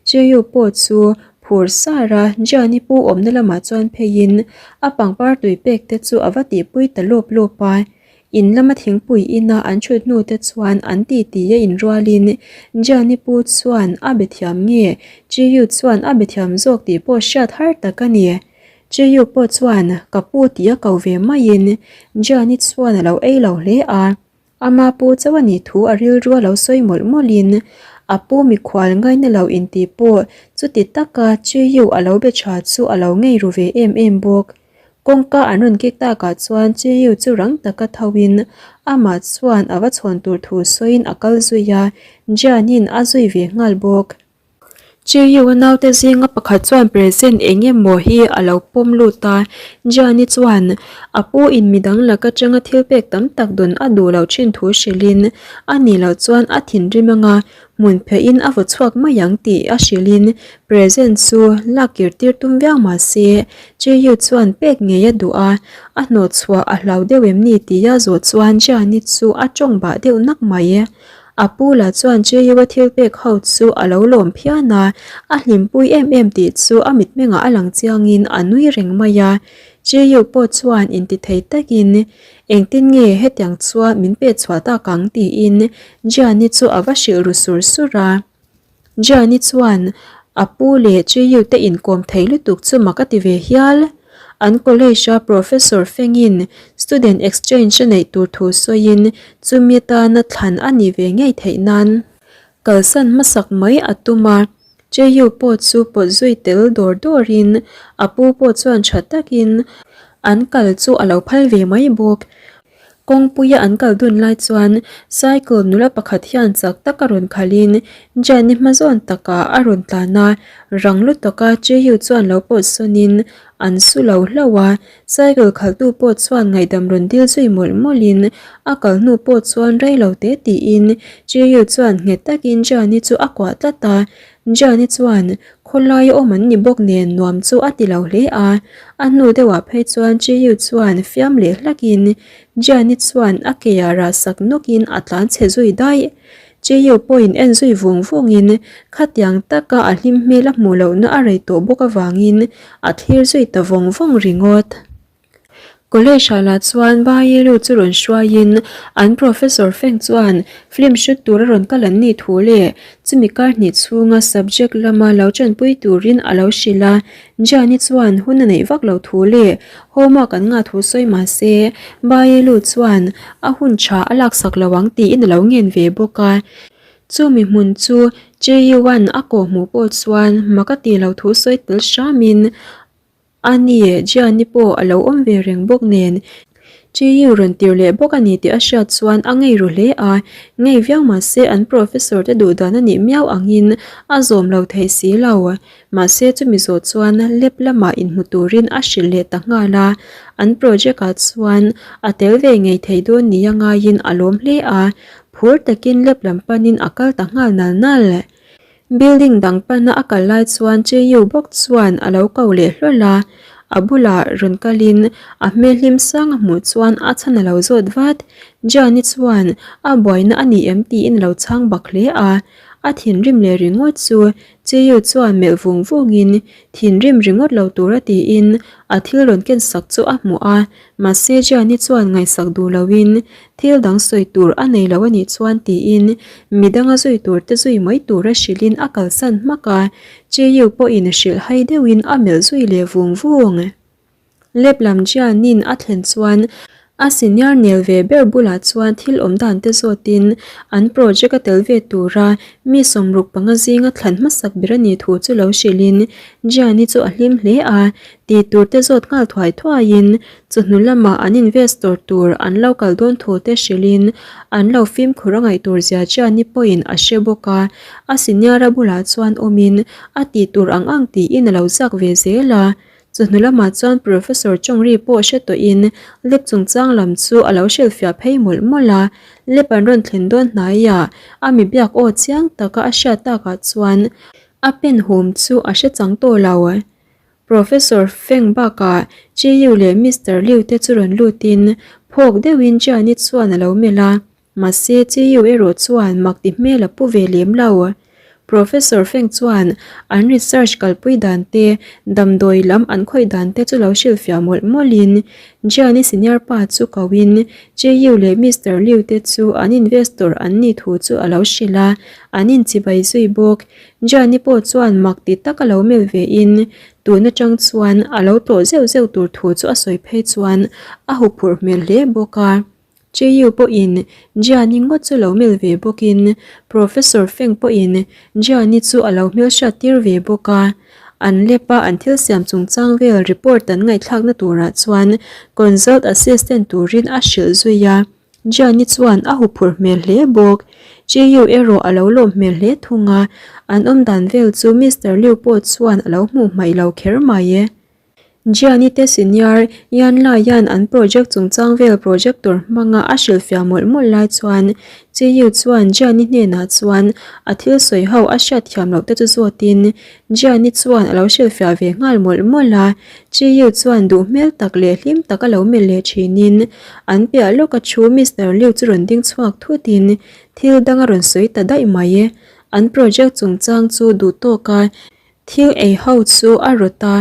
Chiu pawh chu phur sar a, Jiani pu awmna lamah chuan pheiin a pangpar tui pek te chu a va tihpui ta lawp lawp a. In lama thingpui ina an thut hnu te chuan an titi a inrualin Gianni pu chuan a be thiam nge Chiyu chuan a be thiam zawk tih pawh hriat har tak a ni. Chiyu pawh chuan ka pu tih a ko ve maiin Gianni chuan a lo ei lo hle a, ama pu chauh a nih thu a rilru a lo sawi mawlh mawlhin a pu mikhual ngaina lo intih pawh chuti taka Chiyu a lo be tha chu a lo ngei ru ve em em bawk. Kawngka an rawn kik takah chuan Chiu chu rang taka thoin amah chuan a va chhawn tur thu sawiin a kal zui a, Jianin a zui ve nghal bawk. Chiu a naute zinga pakhat chuan present eng emaw hi a lo pawm lut a, Jiani chuan a pu in midang lak atanga thil pek tam tak dawn a duh loh thin thu hrilhin a nih loh chuan a thinrim anga Hmun pheiin a vaw chhuak mai ang tih a hrilhin present chu lak kir tir tum viau mah se Chiyu chuan pek ngei a duh a, a hnawh chhuah a hlau deuh em ni tia zawh chuan Jiani chu a tawng bah deuh nak mai. A pu lah chuan Chiyu a thil pek ho chu a lo lawm phian a, a hlimpui em em tih chu a mitmengah a lang chiangin a nui reng mai a. Chiyu pawh chuan intithei takin Engtin nge hetiang chuan min pet chhuah tak ang tiin Gianni chu a va hrilh ru sur sur a. Gianni chuan a pu leh Chiyu te inkawm thei lutuk chu mak a ti ve hial. An college a professor fengin student exchange a neih tur thu sawiin chumi atana thlan a nih ve ngei theih nan kalsan hmasak mai a tum a. Jehu pawh chu pawt zui tel dawr dawrin a pu pawh chuan tha takin an kal chu a lo phal ve mai bawk. Kawngpuia an kal dun lai chuan cycle nula pakhat hian chak taka rawn khalhin Jane-i hma zawn takah a rawn tlan a, rang lutuka Jehu chuan lo pawt sawnin an su lo hlauh a, Cycle khaltu pawh chuan ngaihdam rawn dil zui mawlh mawlhin a kal hnu pawh chuan rei lo te tiin Jiyu chuan nghet takin Jani chu a kuah tlat a, Jani chuan khawlaia awm an ni bawk nen nuam chu a ti lo hle a, a hnu deuhah phei chuan Jiyu chuan fiam leh hlakin Jani chuan a keah rah sak nawkin a tlan chhe zui daih. Chiu pawhin en zui vung vungin khatiang taka a hlim hmel a hmuh lohna a rei tawh bawk avangin a thlir zui ta vawng vawng ringawt. College ah lah chuan Bailu chu rawn hruaiin an professor feng chuan film shoot tur a rawn kal an nih thu leh chumi kar hnih chhunga subject lama lo tanpui turin a lo hrilh a, Jani chuan hun a neih vak lo thu leh homework an ngah thu sawi mah se Bailu chuan a hun tha a laksak lo ang tiin a lo ngen ve bawk a. Chumi hmun chu J-U-a'n a kawh hmuh pawh chuan mak a tih lo thu sawi tel hramin a ni, Jiani pawh a lo awm ve reng bawk nen J-U rawn tir leh bawk a ni tih a hriat chuan a ngei ru hle a, ngei viau mah se an professor te duh dan a nih miau angin a zawm lo thei si lo. Mahse chumi zawh chuan lab lamah inhmu turin a hrilh leh ta nghal a, an project ah chuan a tel ve ngei thei dawn nia ngaiin a lawm hle a, phur takin lab lam panin a kal ta nghal nal nal. Building dang pana a kal lai chuan Cheyu bawk chuan a lo ko leh hlawl a, a bulah rawn kalin a hmel hlim sang a hmuh chuan a chhan a lo zawt vat. Jiani chuan a buaina a ni em tiin a lo chhang bak hle a, a thinrim leh ringawt chu Chiu chuan melh vung vungin thinrim ringawt lo tura tiin a thil rawn ken sak chu a hmuh a, mahse Jiani chuan ngaihsak duh loin thil dang sawi tur a nei lo a nih chuan tiin midanga zui tur te zui mai tura hrilhin a kalsan hmak a, Chiu pawhin hrilh hai deuhin a melh zui leh vung vung. Lab lam Jian-in a thlen chuan a senior nel ve ber bulah chuan thil awm dan te zawtin an project a tel ve tura mi 65 zinga thlan hmasak ber a nih thu chu lo hrilhin Jian-i chu a hlim hle a, tih tur te zawt nghal thuai thuaiin Chawhnu lamah an investor tur an lo kal dawn thu te hrilhin an lo fimkhur a ngaih tur zia Gianni pawhin a hre bawk a, a senior-a bulah chuan awmin a tih tur ang ang tiin a lo zak ve zel a. Chawhnu lamah chuan Professor Chongri pawh hre tawhin lab chungchang lam chu a lo hrilhfiah phei mawlh mawlh a, lab an rawn thlen dawn hnaiah a mi biak aw chiang taka a hriat takah chuan a pen hum chu a hre chang tawh lo. Professor Feng bakah Chiyu leh Mister Liu te chu rawn lutin phawk deuhin Jiani chuan a lo melh a, mahse Chiyu erawh chuan mak ti hmel a pu ve lem lo. Professor Feng chuan an research kalpui dan te, damdawi lam an khawih dan te chu lo hrilhfiah mawlh mawlhin Jiani senior pa chu koin Chiyu leh Mister Liu te chu an investor an nih thu chu a lo hrilh a, an inchibai zui bawk. Jani pawh chuan mak ti tak a lo melh ve in tun atang chuan a lo tlawh zeuh zeuh tur thu chu a sawi phei chuan a huphurh hmel hle bawk a. Chiyu pawhin Jani ngawt chu lo melh ve bawk in Professor Feng pawhin Jani chu a lo hmelhriat tir ve bawk a. An lep a an thil siam chungchang vel report an ngaihthlakna turah chuan consult assistant turin a hrilh zui a. Gianni chuan a huphurh hmel hle bawk. Chiyu erawh a lo lawm hmel hle thung a, an awm dan vel chu Mister Liu pawh chuan a lo hmuh hmaih lo kher mai e. Gianni te senior Yan Laia'n an project chungchang vel projector hmanga a hrilhfiah mawlh mawlh lai chuan Chiyu chuan Gianni hnenah chuan a thil sawi ho a hriat thiam loh te chu zawtin Gianni chuan a lo hrilhfiah ve nghal mawlh mawlh a, Chiyu chuan duh hmel tak leh hlim tak a lo melh leh thinin an piah lawka thu Mister Liu chu rawn ding chhuak thutin thil dang a rawn sawi ta daih mai. An project chungchang chu duh tawka thil ei ho chu a rawt a.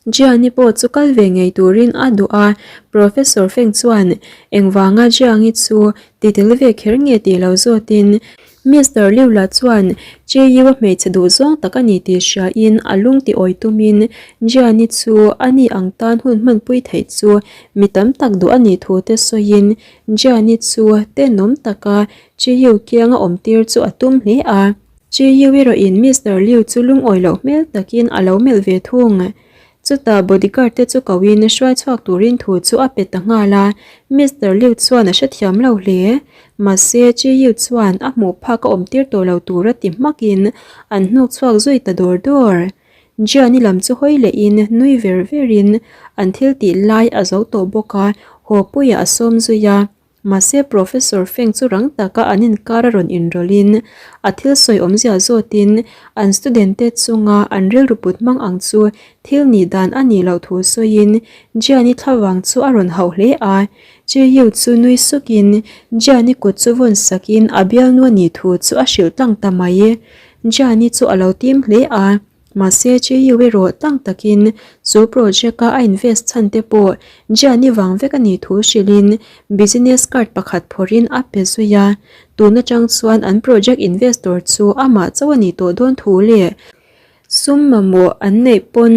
Jiani pawh chu kal ve ngei turin a duh a, Professor Feng chuan engvanga Jiangi chu ti tel ve kher nge tih lo zawtin Mister Liu la chuan Chiyu a hmeichhe duh zawng tak a ni tih hriain a lung ti awi tumin Jiani chu a ni ang tan hun hmanpui theih chu mi tam tak duh a nih thu te sawiin Jiani chu tenawm taka Chiyu kianga awm tir chu a tum hle a. Chiyu erawhin Mister Liu chu lungawi loh hmel takin a lo melh ve thung. Chutah bodyguard te chu koin hruai chhuak turin thu chu a pe ta nghal a, Mister Liu chuan a hrethiam lo hle. Mahse, Chiyu chuan a hmuh phak a awm tir tawh lo tura ti hmakin an hnuk chhuak zui ta dawr dawr. Jiani lam chu hawi lehin nui ver verin an thil tih lai a zo tawh bawk a, haw puiah a sawm zui a. Mahse Professor Feng chu rang taka an inkar a rawn inrawlhin a thil sawi awmzia zawtin an student te chunga an rilru put hmang ang chu thil nih dan a nih loh thu sawiin Jiani thlavang chu a rawn hauh hle a. Chi Yu chu nui sukin Jiani kut chu vawn sakin a bialnu a nih thu chu a hrilh tlang ta mai. Jiani chu a lo tim hle a. Mahse, Chiyu erawh tlang takin chu project-a a invest chhan te pawh Gianni vang vek a nih thu hrilhin business card pakhat phawrhin a pe zui a. Tun atang chuan an project investor chu amah chauh a nih tawh dawn thu leh sum mamawh an neih pawn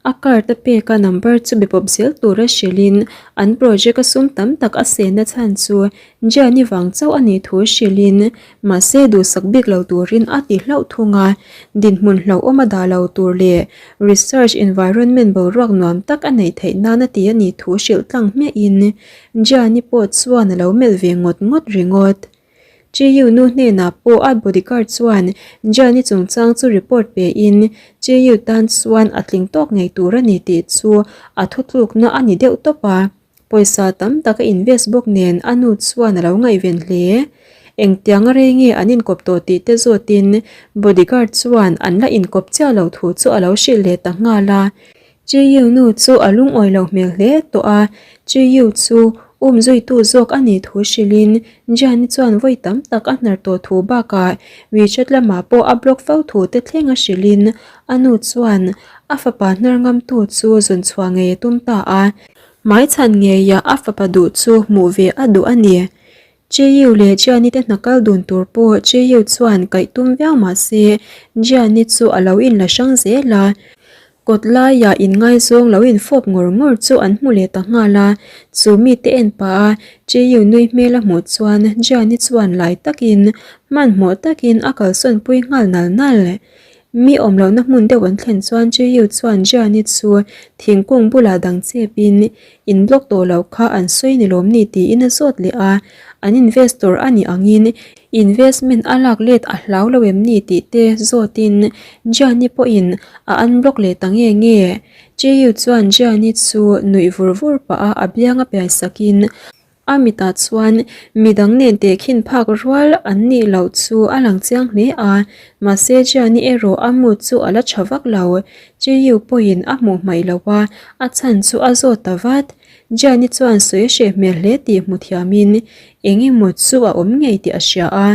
a card a peka number chu be pawp zel tura hrilhin an project-a sum tam tak a sehna chhan chu Gianni vang chauh a nih thu hrilhin Mahse duhsak bik lo turin a ti hlauh thung a, dinhmun hlauhawm a dah lo tur leh research environment boruak nuam tak a neih theih nan a ti a nih thu hrilh tlang hmiahin Gianni pawh chuan a lo melh ve ngawt ngawt ringawt. Chiyu nu hnenah pawh a bodyguard chuan Gianni chungchang chu report pein Chiyu tan chuan a tling tawk ngei tur a ni tih chu a thutlukna a ni deuh tawp a. Pawisa tam tak a invest bawk nen a nu chuan a lo ngaihven hle. Engtiang a rei nge an inkawp tawh tih te zawtin bodyguard chuan an la inkawp chiah loh thu chu a lo hrilh leh ta nghal a. Chiyu nu chu a lungawi loh hmel hle tawh a, Chiyu chu um zuitu zawk a nih thu hrilhin Jiani chuan vawi tam tak a hnar tawh thu bakah WeChat lamah pawh a block fo thu te thleng a hrilhin a nu chuan a fapa hnar ngamtu chu zawn chhuah ngei a tum ta a. Hmaichhan ngeiah a fapa duh chu hmuh ve a duh a ni. Chiyu leh Jiani te hna kal dun tur pawh Chiyu chuan kaih tum viau mah se Jiani chu a lo inla hrang zel a. Kawt laiah inngaizawng lo infawp ngawr ngawr chu an hmu leh ta nghal a, chu mite en pah a Chiu nui hmel a hmuh chuan Jiani chuan lai takin hmanhmawh takin a kalsawn pui nghal nal nal. Mi awm lohna hmun deuh an thlen chuan Chiu chuan Jiani chu thingkung bulah dang chepin in block tawh loh kha an sawi ni lawm ni tiin a zawt leh a, an investor a nih angin investment a lak let a hlau lo em ni tih te zawtin Gianni pawhin a unblock leh ta nge nge. Chiu chuan Gianni chu nuih vur vur pah a a biang a piai sakin a mitah chuan midang nen tehkhin phak rual an nih loh chu a lang chiang hle a, mahse Gianni erawh a mood chu a la tha vak lo. Chiu pawhin a hmuh hmaih lo a, a chhan chu a zawt ta vat. Gianni chuan sawi a hreh hmel hle tih hmu thiamin eng emaw chu a awm ngei tih a hria a,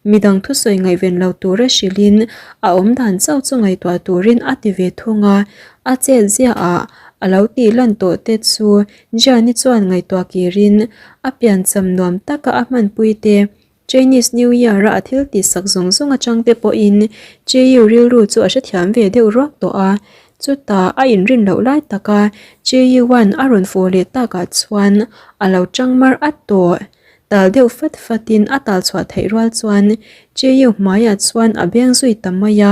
midang thusawi ngaihven lo tura hrilhin a awm dan chauh chu ngaihtuah turin a ti ve thung a, a chet ziaah a lo tih lan tawh te chu Gianni chuan ngaihtuah kirin a piancham nuam taka a hmanpui te Chinese New Year-a a thil tih sak zawng zawng atang te pawhin Chiu rilru chu a hrethiam ve deuh ruak tawh a. Chutah a inrin loh lai taka Chiu-a'n a rawn fawh leh takah chuan a lo tang mar at tawh. Tal deuh fat fatin a tal chhuah theih rual chuan Chiu hmaiah chuan a beng zui ta mai a.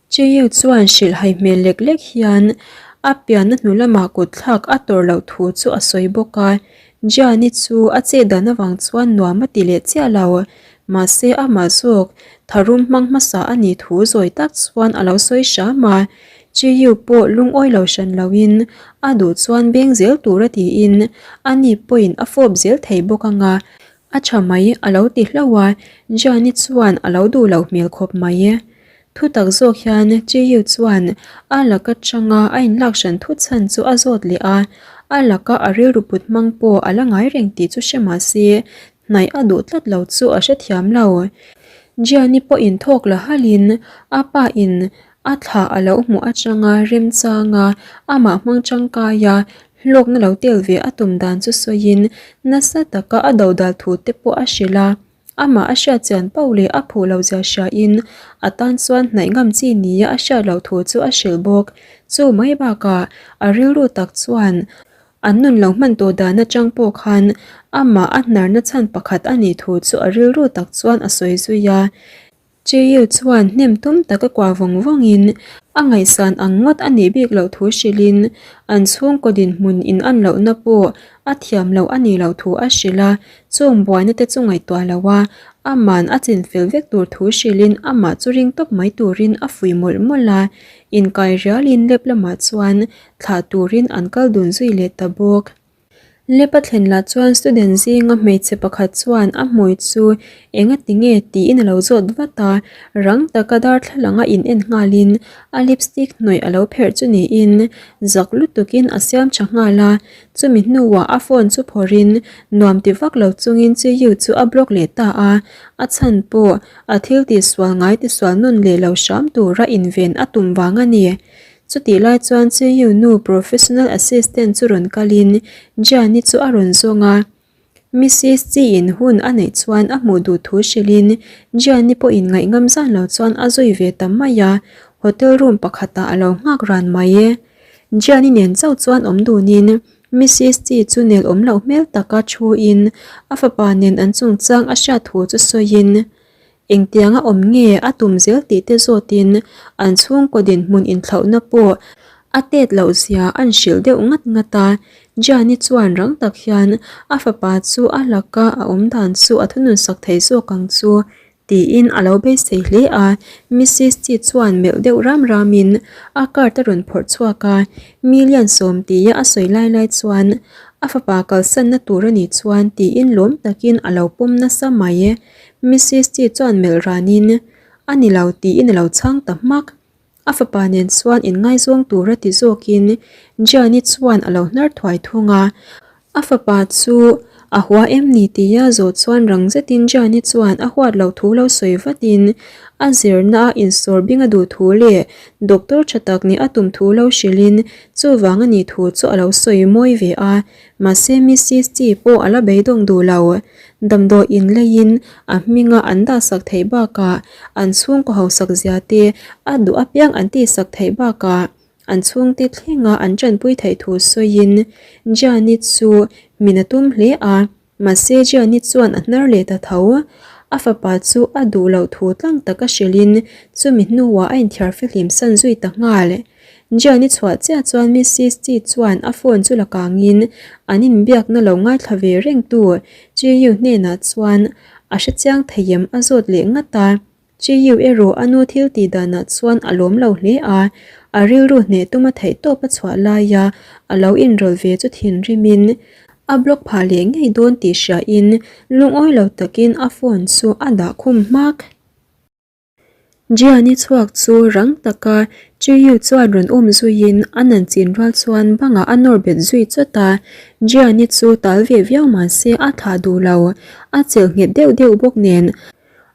Chiu chuan hrilhhai hmel lek lek hian a pianna hnu lamah kut thlak a tawrh loh thu chu a sawi bawk a. Gianni chu a chet dan avang chuan nuam a ti leh chiah lo. Mahse amah zawk tharum hmang hmasa a nih thu zawi tak chuan a lo sawi hram a. Chiu pawh lungawi lo hran loin a duh chuan beng zel tur a tiin ani pawhin a fawp zel thei bawk anga A tha mai, a lo ti hlauh a, Gianni chuan a lo duh loh hmel khawp mai. Thu tak zawk hian Chiu chuan a laka tanga a inlak hran thut chhan chu a zawt leh a, a laka a rilru put hmang pawh a la ngai reng tih chu hre mah se, hnaih a duh tlat lo chu a hrethiam lo. Gianni pawhin thawk la halhin a pa in a thla a lo hmuh atanga remchanga amah hmang tangkai a Hlawkna lo tel ve a tum dan chu sawiin nasa taka a dodal thu te pawh a hrilh a, amah a hriat chian pauh leh a phuh lo zia hriain a tan chuan hnaih ngam chi nia a hriat loh thu chu a hrilh bawk. Chu mai bakah a rilru tak chuan an nun lo hman tawh dan atang pawh khan amah a hnarna chhan pakhat a nih thu chu a rilru tak chuan a sawi zui a. Cheil chuan hnem tum taka kuah vawng vawngin a ngaihsan ang ngawt a nih bik loh thu hrilhin an chhungkaw dinhmun in an lohna pawh a thiam loh a nih loh thu a hrilh a, chung buaina te chu ngaihtuah lo a, aman a chinfel vek tur thu hrilhin amah chu ring tawp mai turin a fuih mawlh mawlh a, inkai rialin lep lamah chuan thlah turin an kal dun zui leh ta bawk. Lepa thlen lah chuan student zinga hmeichhe pakhat chuan a hmui chu enga ti nge tiin a lo zawt vat a, rang taka darthlalang a in en nghalin a lipstick hnawih a lo pherh chu niin zak lutukin a siam tha nghal a, chumi hnuah a phone chu phawrhin nuam ti vak lo chungin Chiyu chu a block leh ta a, a chhan pawh a thil tihsual ngai tisual nun leh lo hram tura inven a tum vang a ni. Chutih lai chuan Chiyu nu professional assistant chu rawn kalin Gianni chu a rawn zawng a. Mrs Chi-in hun a neih chuan a hmuh duh thu hrilhin Gianni pawhin ngaihngam zan lo chuan a zui ve ta mai a, hotel room pakhatah a lo nghak ran mai e. Gianni nen chauh chuan awm dunin Mrs Chi chu nel awm loh hmel taka thuin a fapa nen an chungchang a hriat thu chu sawiin Engtianga awm nge a tum zel tih te zawtin an chhungkaw dinhmun inthlauhna pawh a tet loh zia an hrilh deuh ngat ngat a. Gianni chuan rang tak hian a fapa chu a laka a awm dan chu a thunun sak thei zawk ang chu tiin a lo beisei hle a. Mrs Chi chuan melh deuh ram ramin a card a rawn phawrh chhuak a, million 10 tia a sawi lai lai chuan a fapa kalsanna tur a nih chuan tiin lawm takin a lo pawm nasa mai. Mrs Chi chuan melh ranin, A ni lo tiin a lo chhang ta hmak. A fapa nen chuan inngaizawng tura ti zawkin Gianni chuan a lo hnar thuai thung a. A fapa chu a hua em ni tia zawh chuan rang zetin Gianni chuan a huat loh thu lo sawi vatin a zirna a insawr bing a duh thu leh doctor tha tak nih a tum thu lo hrilhin chuvang a nih thu chu a lo sawi mawi ve a. Mahse Mrs Chi pawh a la beidawng duh lo. Damdawi in leiin a hminga an dahsak theih bakah an chhungkaw hausak zia te a duh apiang an tihsak theih bakah an chhungte thlenga an tanpui theih thu sawiin Gianni chu min a tum hle a. Mahse Gianni chuan a hnar leh ta tho. A fapa chu a duh loh thu tlang taka hrilhin chumi hnuah a inthiar fihlim san zui ta nghal. Gianni chhuah chiah chuan Mrs Chi chuan a phone chu la kangin an inbiakna lo ngaithla ve rengtu Chi Yu hnenah chuan a hrechiang thei em a zawt leh ngat a. Chiyu erawh a nu thil tih danah chuan a lawm lo hle a, a rilru hneh tuma theih tawp a chhuah laia a lo inrawlh ve chu thinrimin a block phah leh ngei dawn tih hriain lungawi lo takin a phone chu a dah khum hmak. Jiani chhuak chu rang taka Chiyu chuan rawn um zuiin a nan chin rual chuan bangah a nawr bet zui chawt a, Jiani chu tal ve viau mahse a thlah duh lo, a chelh nghet deuh deuh bawk nen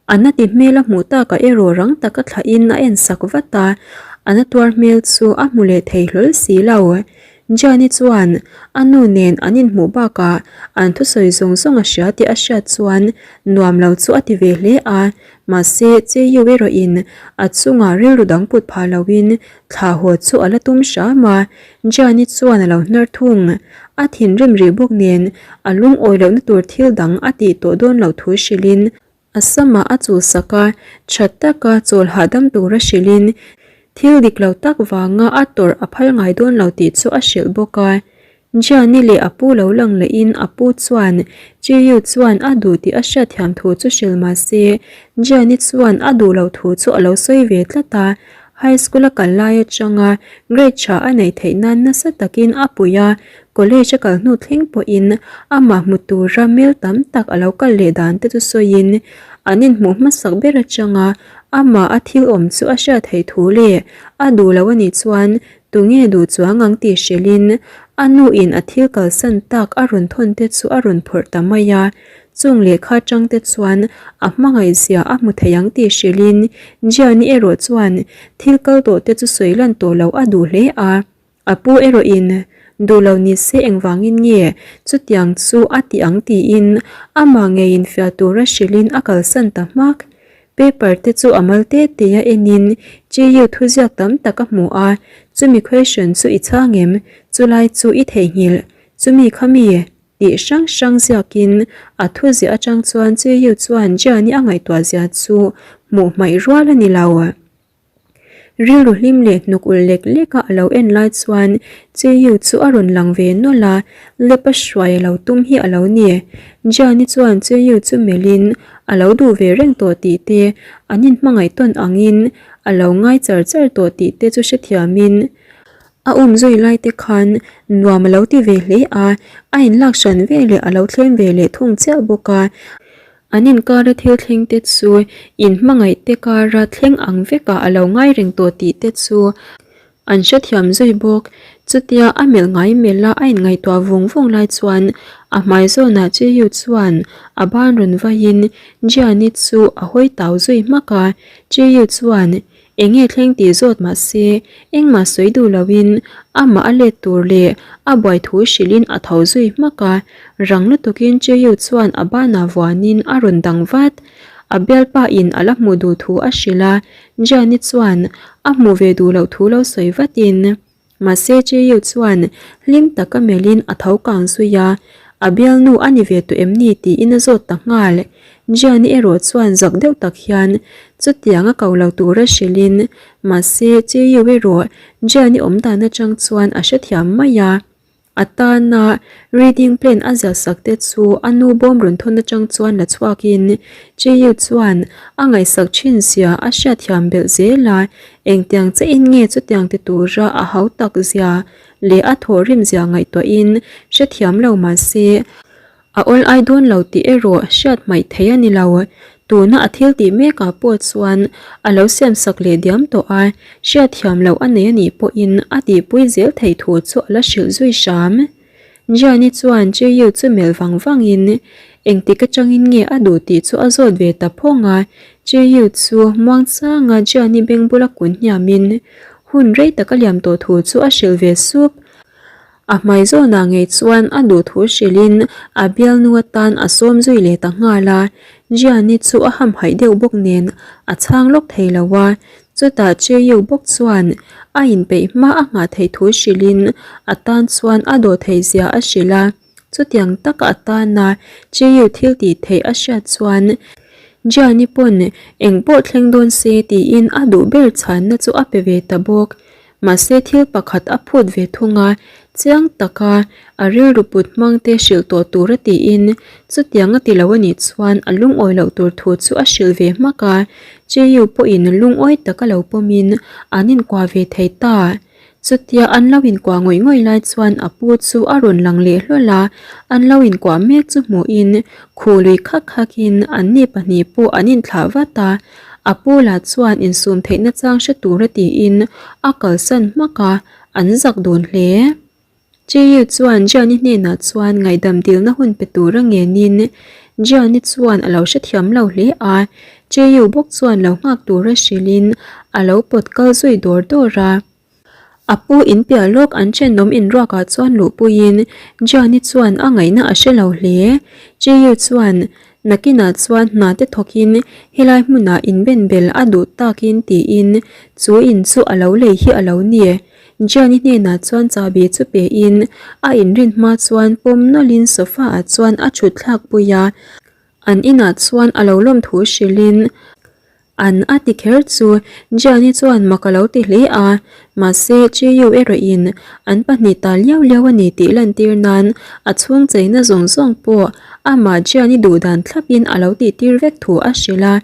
A na ti hmel a hmuh takah erawh rang taka thlahin a en sak vat a, a na tuar hmel chu a hmu leh thei hlawl si lo. Jani chuan a nu nen an inhmuh bakah an thusawi zawng zawng a hria tih a hriat chuan nuam lo chu a ti ve hle a, mahse Cheyu erawhin a chungah rilru dang put phah loin thla haw chu a la tum hram a, Jani chuan a lo hnar thung. A thinrim rih bawk nen a lungawi lohna tur thil dang a tih tawh dawn loh thu hrilhin A samah a chulsak a, tha taka chawl hahdam tura hrilhin thil dik lo tak vanga a tawrh a phal ngai dawn lo tih chu a hrilh bawk a. Gianni leh a pu lo lang lehin a pu chuan Chiyu chuan a duh tih a hriatthiam thu chu hrilh mah se Gianni chuan a duh loh thu chu a lo sawi ve tlat a. High school a kal lai atanga grade tha a neih theih nan nasa takin a pui a, College a kal hnu thleng pawhin amah hmu tura mel tam tak a lo kal leh dan te chu sawiin an inhmuh hmasak ber atanga amah a thil awm chu a hriat theih thu leh a duh lo anih chuan tunge duh chuang ang tih hrilhin a nu in a thil kalsan tak a rawn thawn te chu a rawn phawrh ta mai a. Chung lehkha atang te chuan a hmangaih zia a hmu thei ang tih hrilhin Gianni erawh chuan thil kal tawh te chu sawi lan tawh loh a duh hle a. A pu erawhin duh lo ni se engvangin nge chutiang chu a ti ang tiin amah ngeiin fiah tura hrilhin a kalsan ta hmak. Paper te chu a mal te te a enin Chiyu thuziak tam tak a hmu a, chumi question chu i chhang em? Chulai chu i theihnghilh? Chumi kha mi? Tih hrang hrang ziakin a thuziah atang chuan Chiyu chuan Jiani a ngaihtuah zia chu hmuh hmaih rual a ni lo. Rilru hlim leh hnuk ulh lek lek a a lo en lai chuan Chiyu chu a rawn lang ve nawlh a, lep a hruai a lo tum hi a lo ni. Jiani chuan Chiyu chu melhin a lo duh ve reng tawh tih te, an inhmangaih tawn angin a lo ngai char char tawh tih te chu hrethiamin a um zui lai te khan nuam a lo ti ve hle a, a inlak hran ve leh a lo thlem ve leh thung chiah bawk a. An inkara thil thleng te chu inhmangaih te kara thleng ang vekah a lo ngai reng tawh tih te chu an hrethiam zui bawk. Chutia a melh ngai melh a a inngaihtuah vung vung lai chuan a hmai zawnah Chiyu chuan a ban rawn vaiin Jiani chu a hawi tau zui hmak a. Chiyu chuan Enge thleng tih zawt mah se, engmah sawi duh loin amah a let tur leh a buai thu hrilhin a tho zui hmak a, rang lutukin Cheyu chuan a banah vuanin a rawn dang vat. A bialpa in a la hmuh duh thu a hrilh a, Jiani chuan a hmuh ve duh loh thu lo sawi vatin. Mahse Cheyu chuan hlim taka melhin a tho kang zui a, a bialnu a ni ve tawh em ni tiin a zawt ta nghal. Jiani erawh chuan zak deuh tak hian chutiang a ko lo tura hrilhin mahse Cheyu erawh Jiani awm dan atang chuan a hrethiam mai a. A tana reading plan a ziah sak te chu a nu bawm rawn thawn atang chuan la chhuakin Chiyu chuan a ngaihsak thin zia a hriatthiam belh zel a, engtiang chiahin nge chutiang ti tura a hau tak zia leh a thawhrim zia ngaihtuahin hrethiam lo mahse A awl ai dawn lo tih erawh hriat hmaih thei a ni lo. Tuna a thil tih mekah pawh chuan a lo siamsak leh diam tawh a, hriat thiam loh a nei a nih pawhin a tihpui zel theih thu chu a la hrilh zui hram. Jiani chuan Jiyu chu melh vang vangin engtik atangin nge a duh tih chu a zawt ve ta phawng a, Jiyu chu muangchanga Jiani beng bula kun hniamin hun rei tak a liam tawh thu chu a hrilh ve sup. A hmai zawnah ngei chuan a duh thu hrilhin a bialnu atan a sawm zui leh ta nghal a, Gianni chu a hamhaih deuh bawk nen a chhang lawk thei lo a, Chutah Cheyu bawk chuan a inpeih hma a nghah theih thu hrilhin a tan chuan a dawh theih zia a hrilh a. Chutiang taka a tana Cheyu thil tih theih a hriat chuan Jiani pawn eng pawh thleng dawn se tiin a duh ber chhanna chu a pe ve ta bawk. Mahse thil pakhat a phut ve thung a, chiang taka a rilru put hmang te hrilh tawh tur a tiin chutiang a ti lo a nih chuan a lungawi loh tur thu chu a hrilh ve hmak a, Cheyu pawhin lungawi taka lo pawmin an inkuah ve thei ta. Chutia an lo inkuah ngawih ngawih lai chuan a pu chu a rawn lang leh hlawl a, an lo inkuah mek chu hmuhin khului khak khakin anni pahnih pawh an inthlah vat a. A pu lah chuan insum theihna chang hre tura tiin a kalsan hmak a, an zak dun hle. Cheyu chuan Gianni hnenah chuan ngaihdam dilna hun pe tura ngenin Gianni chuan a lo hrethiam lo hle a, Cheyu bawk chuan lo nghak tura hrilhin a lo pawt kal zui dawr dawr a. A pu in piah lawk an thenawm inruakah chuan luhpuiin Gianni chuan a ngaihna a hre lo hle. Cheyu chuan nakinah chuan hna te thawkin helai hmunah inbenbel a duh takin tiin chu in chu a lo lei hi a lo ni. Gianni hnenah chuan chahbi chu pein a inrin hma chuan pawm nawlhin sofa ah chuan a thut thlak pui a, an inah chuan a lo lawm thu hrilhin An a ti kher chu Gianni chuan mak a lo ti hle a, mahse Chiu erawhin an pahnih ta liau liau a ni tih lantir nan a chhung cheina zawng zawng pawh amah Gianni duh dan thlapin a lo tihtir vek thu a hrilh a.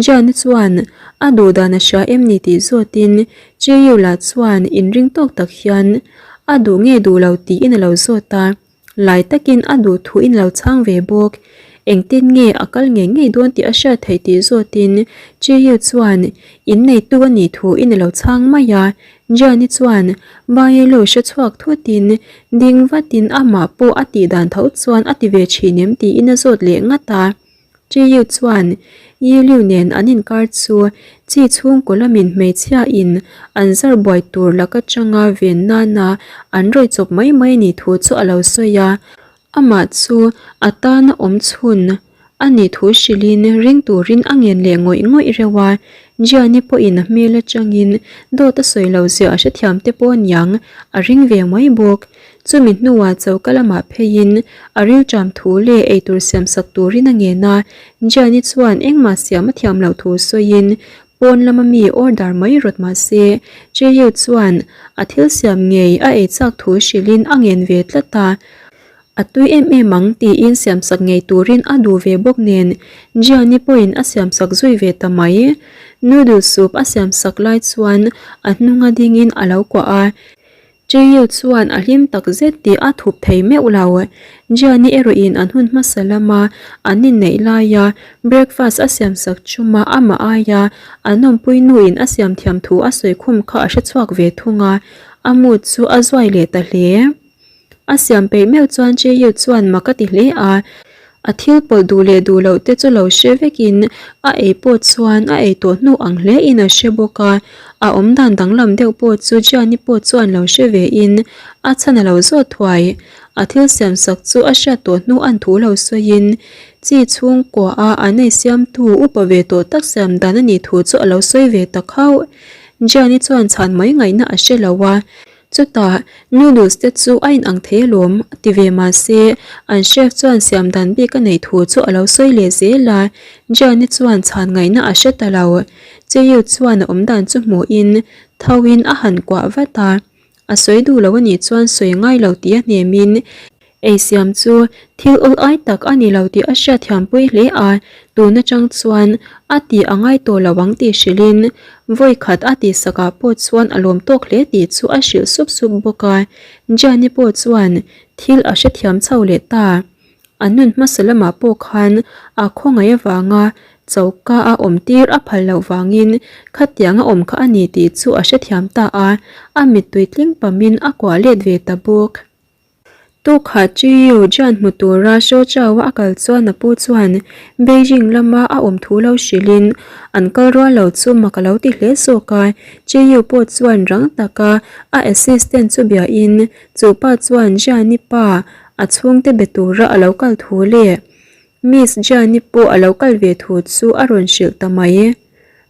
Gianni chuan a duh dan a hria em ni tih zawtin Chiu lah chuan inring tawk tak hian a duh nge duh lo tiin a lo zawt a. Lai takin a duh thu in lo chhang ve bawk. Engtin nge a kal ngei ngei dawn tih a hriat theih tih zawtin Chiyu chuan in neitu a nih thu in a lo chhang mai a. Jiani chuan Baelo hre chhuak thutin ding vatin amah pawh a tih dan tho chuan a ti ve thin em tiin a zawt leh ngat a. Chiyu chuan Yi Liu nen an inkar chu chi chhungkaw lamin hmeichhia in an zar buai tur lak atanga ven nana an rawih chawp mai mai ni thu chu a lo sawi a. Amah chu a tana awm chhun a nih thu hrilhin ring turin a ngen leh ngawih ngawih reuh a. Jiani pawhin a hmel atangin dawt a sawi lo zia a hrethiam te pawh aniang a ring ve mai bawk. Chumi hnuah choka lamah pheiin a rilṭam thu leh eitur siamsak turin a ngen a, Gianni chuan engmah siam a thiam loh thu sawiin pawn lama mi order mai rawt mah se, Cheyu chuan a thil siam ngei a ei chak thu hrilhin a ngen ve tlat a, a tui em em ang tiin siamsak ngei turin a duh ve bawk nen Gianni pawhin a siamsak zui ve ta mai. Noodle soup a siamsak lai chuan a hnunga dingin a lo kuah a, Cheyu chuan a hlim tak zet tih a thup thei meuh lo. Gianni erawhin an hun hmasa lama an inneih laia breakfast a siamsak chuma amah aia an awmpui nuin a siam thiam thu a sawi khum kha a hrechhuak ve thung a, a mood chu a zuai leh ta hle. A siam peih meuh chuan Cheyu chuan mak a ti hle a. A thil pawlh duh leh duh loh te chu lo hre vekin a ei pawh chuan a ei tawh hnu ang hle in a hre bawk a, a awmdan danglam deuh pawh chu Gianni pawh chuan lo hre ve in a chhan a lo zawt thuai. A thil siam sak chu a hriat tawh hnu an thu lo sawiin chi chhungkua a an ei siamtu upa ve tawh tak siam dan a nih thu chu a lo sawi ve ta khauh. Gianni chuan chhan mai ngaihna a hre lo a, Chutah, noodles te chu a inang thei alawm, a ti ve mahse, an chef chuan siam dan bik a neih thu chu a lo sawi leh zel a, Gianni chuan chhan ngaihna a hre ta lo. Cheyu chuan a awm dan chu hmuhin thoin a han kuah vat a, a sawi duh lo a nih chuan sawi ngai lo tih a hnemin, Ei siam chu thil awl ai tak a ni lo tih a hriatthiampui hle a, tun atang chuan a tih a ngai tawh lo ang tih hrilhin vawi khat a tihsakah pawh chuan a lawm tawk hle tih chu a hrilh sup sup bawk a. Gianni pawh chuan thil a hrethiam chho leh ta. A nun hmasa lamah pawh khan a khawngaih avanga choka a awm tir a phal loh vangin khatiang a awm kha a ni tih chu a hrethiam ta a, a mittui tling pamin a kuah let ve ta bawk. Tukha Chiu Jian hmu tura Shochao a kal chuan a pu chuan Beijing lama a awm thu lo hrilhin an kal rual lo chu mak a lo ti hle zawk a. Chiu pawh chuan rang taka a assistant chu biahin chu pa chuan Jian-i pa a chhungte be tura a lo kal thu leh Miss Jian-i pawh a lo kal ve thu chu a rawn hrilh ta mai.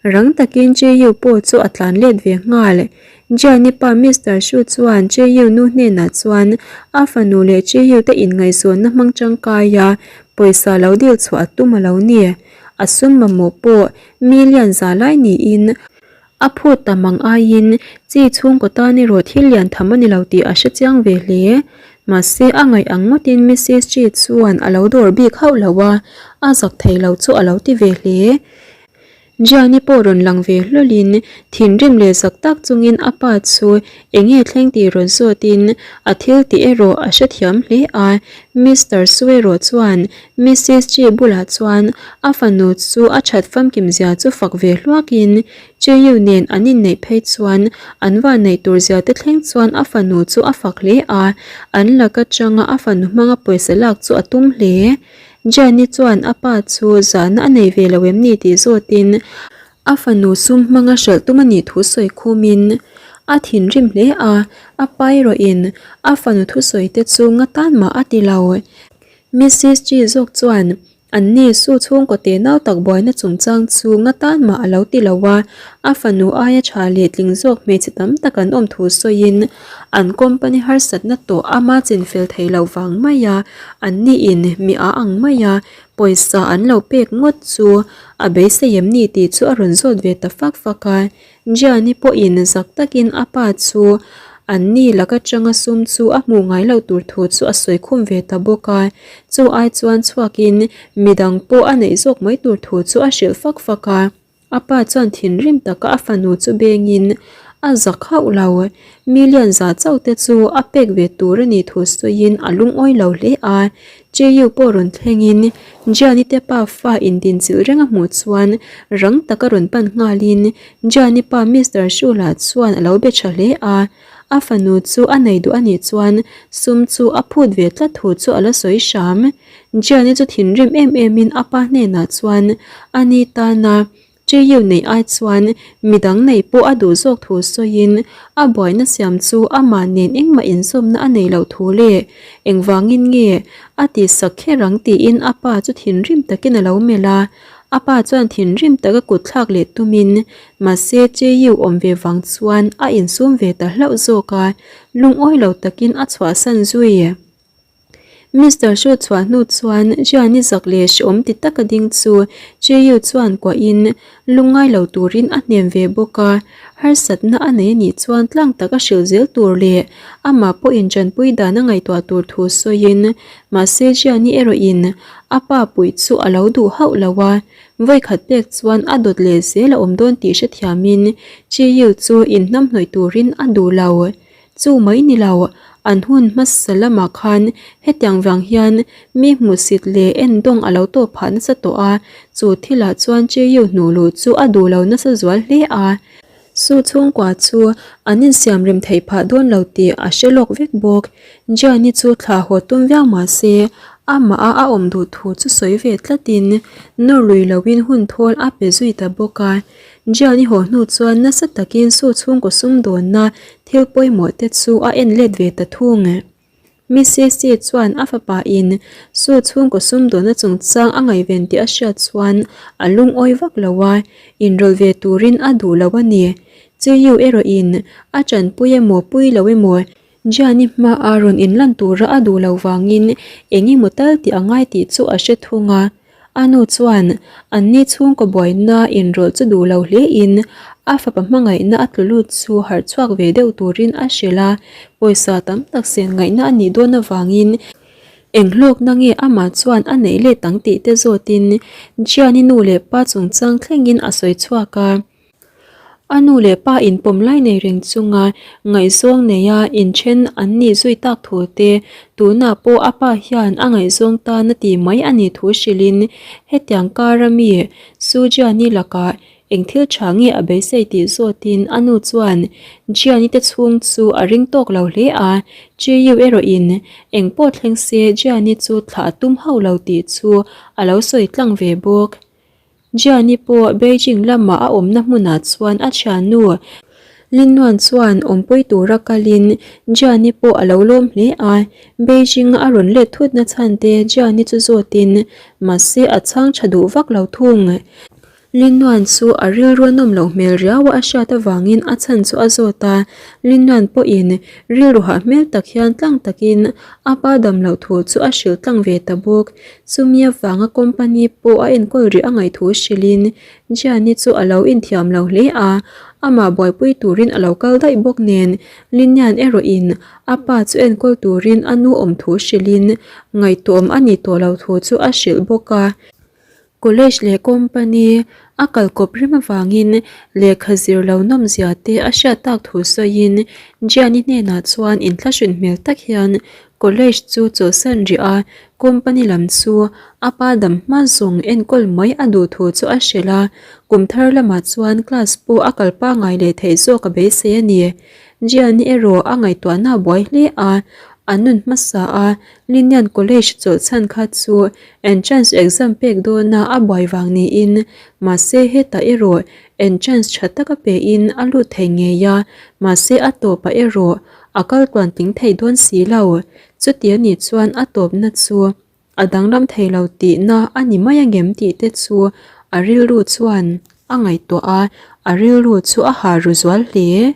Rang takin Jeyu pawh chu a tlan let ve nghal. Jiani pa Mister Shu chuan Jeyu nu hnenah chuan a fanu leh Jeyu te inngaihzawnna hmang tangkai a pawisa lo dil chhuah a tum a lo ni. A sum mamawh pawh million za lai niin a phut ta mang aiin chi chhungkaw tan erawh thil lian tham a ni lo tih a hre chiang ve hle. Mahse a ngaih ang ngawtin Missis Chi chuan a lo dawr bik hauh lo a, a zak thei lo chu a lo ti ve hle. Gianni pawh rawn lang ve hlawlin thinrim leh zak tak chungin a pa chu enge thleng tih rawn zawtin a thil tih erawh a hrethiam hle a. Mister Su erawh chuan Missis Chi bulah chuan a fanu chu a that famkim zia chu fak ve hluakin Cheyu nen an inneih phei chuan an vanneih tur zia te thleng chuan a fanu chu a fak hle a, an lak atanga a fanu hmanga pawisa lak chu a tum hle. Jenny chuan a pa chu zahna a nei ve lo em ni tih zawtin a fanu sum hmanga hralh tum a nih thu sawi khumin a thinrim hle a, a pa erawhin a fanu thusawi te chu nga tan mah a ti lo. Missis G zawk chuan anni su chhungkaw te nau tak buaina chungchang chu nga tan mah a lo ti lo a, a fanu aia tha leh tling zawk hmeichhe tam tak an awm thu sawiin an company harsatna tawh ama chinfel thei lo vang mai a, anni in mi a ang mai a, pawisa an lo pek ngawt chu a beisei em ni tih chu a rawn zawt ve ta fak fak a. Gianni pawhin zak takin a pa chu anni lak atanga sum chu a hmuh ngai loh tur thu chu a sawi khum ve ta bawk a, chu ai chuan chhuakin midang pawh a neih zawk mai tur thu chu a hrilh fak fak a. A pa chuan thinrim taka a fanu chu bengin a zak hauh lo. Million za chauh te chu a pek ve tur a nih thu sawiin a lungawi lo hle a. Cheyu pawh rawn thlengin Gianni te pa fa indinchilh reng a hmuh chuan rang taka rawn pan nghalin Gianni pa Mister Shula chuan a lo be tha hle a. A fanu chu a nei duh a nih chuan sum chu a phut ve tlat thu chu a la sawi hram. Gianni chu thinrim em emin a pa hnenah chuan a ni tana Cheyu neih ai chuan midang neih pawh a duh zawk thu sawiin a buaina siam chu amah nen engmah inzawmna a nei loh thu leh engvangin nge a tihsak kher ang tiin a pa chu thinrim takin a lo melh a. A pa chuan thinrim taka kut thlak leh tumin mahse Cheyu awm ve vang chuan a insum ve ta hlauh zawk a, lungawi lo takin a chhuahsan zui. Mister Hru chhuah hnu chuan Gianni zak leh hreawm ti taka ding chu Cheyu chuan kuahin lungngai lo turin a hnem ve bawk a, harsatna a nei anih chuan tlang taka hrilh zel tur leh amah pawhin tanpui dan a ngaihtuah tur thu sawiin mahse Gianni erawhin a pa puih chu a lo duh hauh lo a, vawikhat pek chuan a dawt leh zel a awm dawn tih hrethiamin Cheyu chu inhnamhnawih turin a duh lo. Chu mai ni lo, an hun hmasa lamah khan hetiang vang hian mi hmuhsit leh endawng a lo tawp phah nasa tawh a, chu thilah chuan Cheyu hnuh luh chu a duh lo nasa zual hle a. Su chhungkua chu an insiam rem theih phah dawn lo tih a hre lawk vek bawk. Jiani chu thla haw tum viau mah se, amah a a awm duh thu chu sawi ve tlatin nawr lui loin hun thawl a pe zui ta bawk a. Jian i haw hnu chuan nasa takin Su chhungkaw sumdawnna thil pawimawh te chu a en let ve ta thung. Missis chuan a fapa in Su chhungkaw sumdawnna chungchang a ngaihven tih a hriat chuan a lungawi vak lo a, inrawlh ve turin a duh lo a ni. Chiyu erawh in a tanpui emaw pui lo emaw Gianni hmaa rawn inlan tura a duh lo vangin eng emaw tal tih a ngai tih chu a hre thung a. A nu chuan anni chhungkaw buaina inrawlh chu duh lo hlein a fapa hmangaihna a tlu lut chu harh chhuak ve deuh turin a hrilh a, pawisa tam tak sen ngaihna a nih dawn avangin eng hlawkna nge amah chuan a neih let ang tih te zawtin Gianni nu leh pa chungchang thlengin a sawi chhuak a. A nu leh pa inpawm lai nei reng chunga ngaihzawng neia inthen an nih zui tak thu te, tunah pawh a pa hian a ngaihzawng tan a ti mai a nih thu hrilhin hetiang kara mi Sujiani lakah eng thil tha nge a beisei tih zawtin a nu chuan Jiani te chhung chu a ring tawk lo hle a, Chiyu erawhin eng pawh thleng se Jiani chu thlah a tum hauh lo tih chu a lo sawi tlang ve bawk. Gianni pawh Beijing lama a awmna hmunah chuan a thiannu Lin Nuan chuan awmpui tura kalin Gianni pawh a lo lawm hle a, Beijing-a a rawn let thutna chhan te Gianni chu zawtin mahse a chhang tha duh vak lo thung. Linnuan chu a rilru a nawm loh hmel riau a a hriat avangin a chhan chu a zawt a, Linnuan pawhin rilru hah hmel tak hian tlang takin a pa dam loh thu chu a hrilh tlang ve ta bawk. Chumi avanga company pawh a enkawl rih a ngaih thu hrilhin Gianni chu a lo inthiam lo hle a, amah buaipui turin a lo kal daih bawk nen Linnian erawhin a pa chu enkawl turin a nu awm thu hrilhin ngaihtuahawm a nih tawh lo thu chu a hrilh bawk a. College leh company a kal kawp rem avangin lehkha zir lo nawmzia te a hriat tak thu sawiin Gianni hnenah chuan inthlahrun hmel tak hian college chu chawlhsan rih a, company lam chu a pa dam hma zawng enkawl mai a duh thu chu a hrilh a, kum thar lamah chuan class pawh a kal pangngai leh theih zawk a beisei a ni. Gianni erawh a ngaihtuahna a buai hle a, a nun hmasa a Linian College chawlhchhan kha chu entrance exam pek dawna a buai vang niin, mahse hetah erawh entrance tha taka pein a lut thei ngei a, mahse a tawpah erawh a kal tluan tling thei dawn si lo. Chuti a nih chuan a tawpna chu a danglam thei lo tihna a ni mai angem tih te chu a rilru chuan a ngaihtuah a, a rilru chu a ha ru zual hle.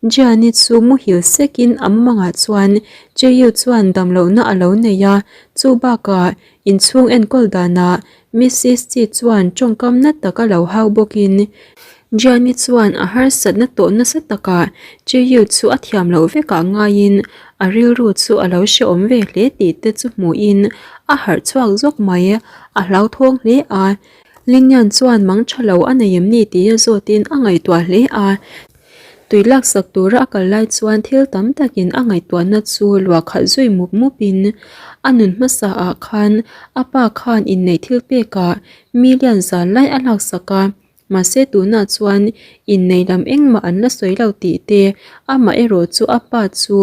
Gianni chu muhil sekin a mumangah chuan Jeyu chuan damlohna a lo nei a, chu bakah inchhung enkawl danah Missis Chi chuan tawngkam na tak a lo hau bawkin Gianni chuan a harsatna tawh nasa takah Jeyu chu a thiam loh vekah ngaiin a rilru chu a lo hrehawm ve hle tih te chu hmuhin a harh chhuak zawk mai, a hlauthawng hle a. Lingyan chuan mang tha lo a nei em ni tia zawtin a ngaihtuah hle a. Tui laksak tura a kal lai chuan thil tam takin a ngaihtuahna chu luah khalh zui mup mupin a nun hmasa ah khan a pa khan inneih thil pekah million zan lai a laksak a, mahse tunah chuan inneih lam engmah an la sawi lo tih te amah erawh chu a pa chu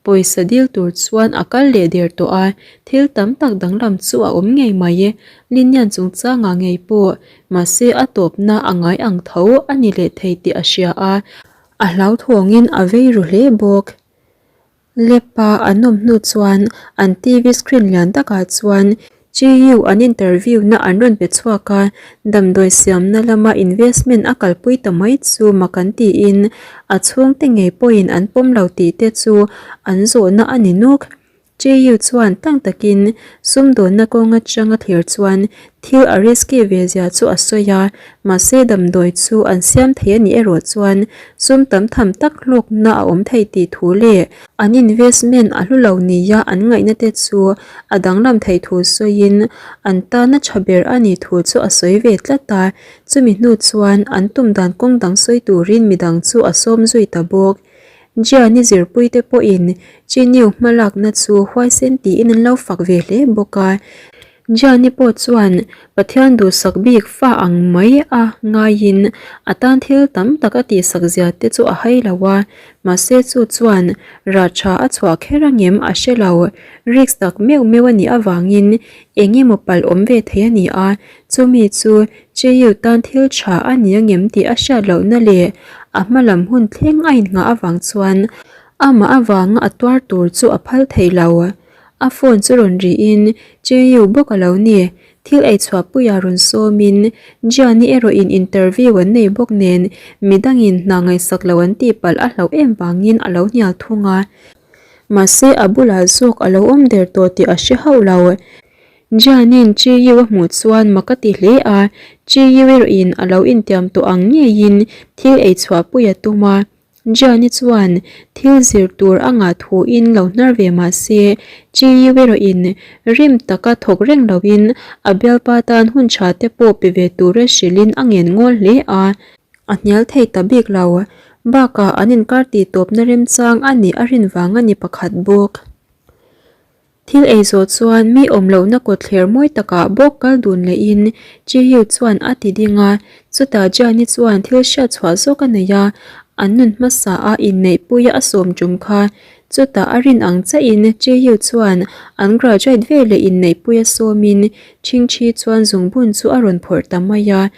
pawisa dil tur chuan a kal leh der tawh a, thil tam tak danglam chu a awm ngei mai. Linian chungchangah ngei pawh Mahse a tawpna a ngai ang tho a ni leh thei tih a hria a, a hlauthawngin a vei ru hle bawk. Lap-a an awm hnu chuan an TV screen lian takah chuan GU an interview na an rawn pe chhuak a, damdawi siamna lama investment a kalpui ta mai chu mak an tiin a chhungte ngei pawhin an pawm lo tih te chu an zawhna a ni nuk. JU chuan tlang takin sumdawnna kawng atanga thlir chuan thil a risky ve zia chu a sawi a, mahse damdawi chu an siam thei a nih erawh chuan sum tam tham tak hlawkna a awm thei tih thu leh an investment a hlu lo nia an ngaihna te chu a danglam theih thu sawiin an tana tha ber a nih thu chu a sawi ve tlat a, chumi hnu chuan an tum dan kawng dang sawi turin midang chu a sawm zui ta bawk. Gianni zirpuite pawhin Chiniu hmalakna chu huaisen tiin an lo fak ve hle bawk a. Gianni pawh chuan Pathian duhsak bik fa ang mai a ngaiin a tan thil tam tak a tihsak zia te chu a hai lo a, mahse chu chuan rah tha a chhuah kher angem a hre lo. Risk tak meuh meuh a nih avangin eng emaw palh awm ve thei a ni a, chumi chu Cheyu tan thil tha a ni angem tih a hriat lohna leh a hma lam hun thleng a innghah avang chuan amah avanga a tuar tur chu a phal thei lo. A phone chu rawn rihin Cheyu bawk a lo ni. Thil ei chhuahpuia rawn sawmin Gianni erawhin interview an nei bawk nen midangin hna ngaihsak lo an tih palh a hlauh em vangin a lo hnial thung a. Mahse a bulah zawk a lo awm der tawh tih a hre hauh lo. Jianin Chi-Yu a hmuh chuan mak a ti hle a, Chi-Yu erawhin a lo intiam tawh ang ngeiin thil ei chhuahpui a tum a. Jiani chuan thil zir tur a ngah thuin lo hnar ve mah se, Chi-Yu erawhin rim taka thawk reng loin a bialpa tan hun tha te pawh pe ve tura hrilhin a ngen ngawl hle a. A hnial thei ta bik lo. Bakah an inkar tih tawpna remchang a nih a rin vang a ni pakhat bawk. Thil ei zawh chuan mi awm lohna kawtthler mawi takah bawk kal dun lehin Jiyu chuan a ti ding a, chutah Jiani chuan thil hriat chhuah zawk a nei a, an nun hmasa a inneihpuia a sawm tum kha. Chutah a rin ang chiahin Jiyu chuan an graduate veleh inneihpuia sawmin Chhingchhi chuan zungbun chu a rawn phawrh ta mai a,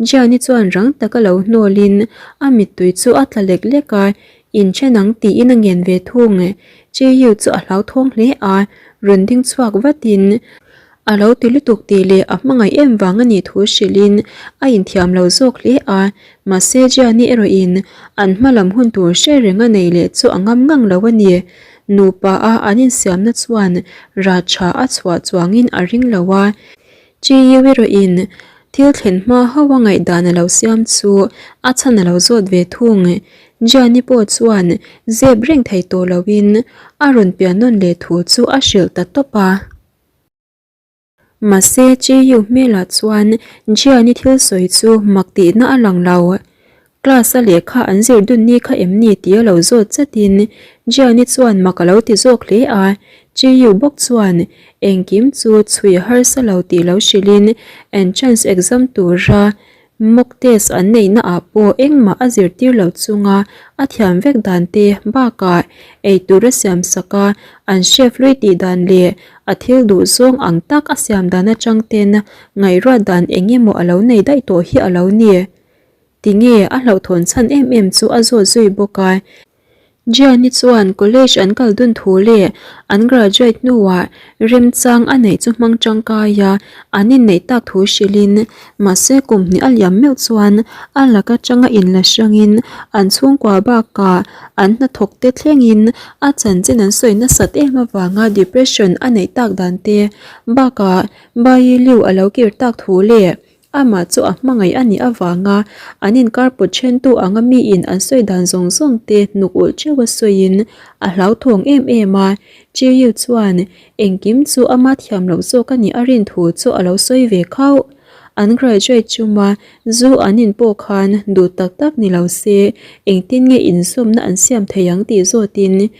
Jiani chuan rang taka lo hnawlin a mittui chu a tla lek lek a, Inthen ang tiin a ngen ve thung. Chiyu chu a hlauthawng hle a, rawn ding chhuak vatin. A lo ti lutuk tih leh a hmangaih em vang a nih thu hrilhin a inthiam lo zawk hle a, mahse Gianni erawhin an hma lam hun tur hre reng a nei leh chu a ngam ngang lo a ni. Nupa a an insiamna chuan rah tha a chhuah chuangin a ring lo a, Chiu erawhin thil thlen hma hauh a ngaihdan a lo siam chu a chhan a lo zawt ve thung. Gianni pawh chuan zep reng thei tawh loin a rawn pian nawn leh thu chu a hrilh ta tawp a. Mahse Chiu hmelah chuan Gianni thil sawi chu mak tihna a lang lo. Class a lehkha an zir dun ni kha em ni tih a lo zawt chatin Gianni chuan mak a lo ti zawk hle a, Chiu bawk chuan engkim chu chhui a harsa lo tih lo hrilhin entrance exam tura mock test an neihna ah pawh engmah a zirtir lo chunga a thiam vek dan te bakah eitur a siam sak a, an chef hlui tih dan leh a thil duh zawng ang tak a siam dan atang ten ngaihruat dan eng emaw a lo nei daih tawh hi a lo ni. Tinge a hlauhthawn chhan em em chu a zawt zui bawk a. Gianni chuan college an kal dun thu leh an graduate hnuah remchang a neih chu hmang tangkai a, an inneih tak thu hrilhin mahse kum hnih a liam meuh chuan a lak atanga inla hrangin an chhungkua bakah an hnathawk te thlengin a chanchin an sawi nasat em avanga depression a neih tak dan te bakah Bayi Liu a lo kir tak thu leh Amah chu a hmangaih a nih avanga an inkar pawt thentu anga miin an sawi dan zawng zawng te hnuk ulh teuh a sawiin a hlauthawng em em a. Chiu chuan engkim chu ama thiam loh zawk a nih a rin thu chu a lo sawi ve khauh. An graduate chuma zu an in pawh khan duh tak tak ni lo se engtin nge inzawmna an siam thei ang tih zawtin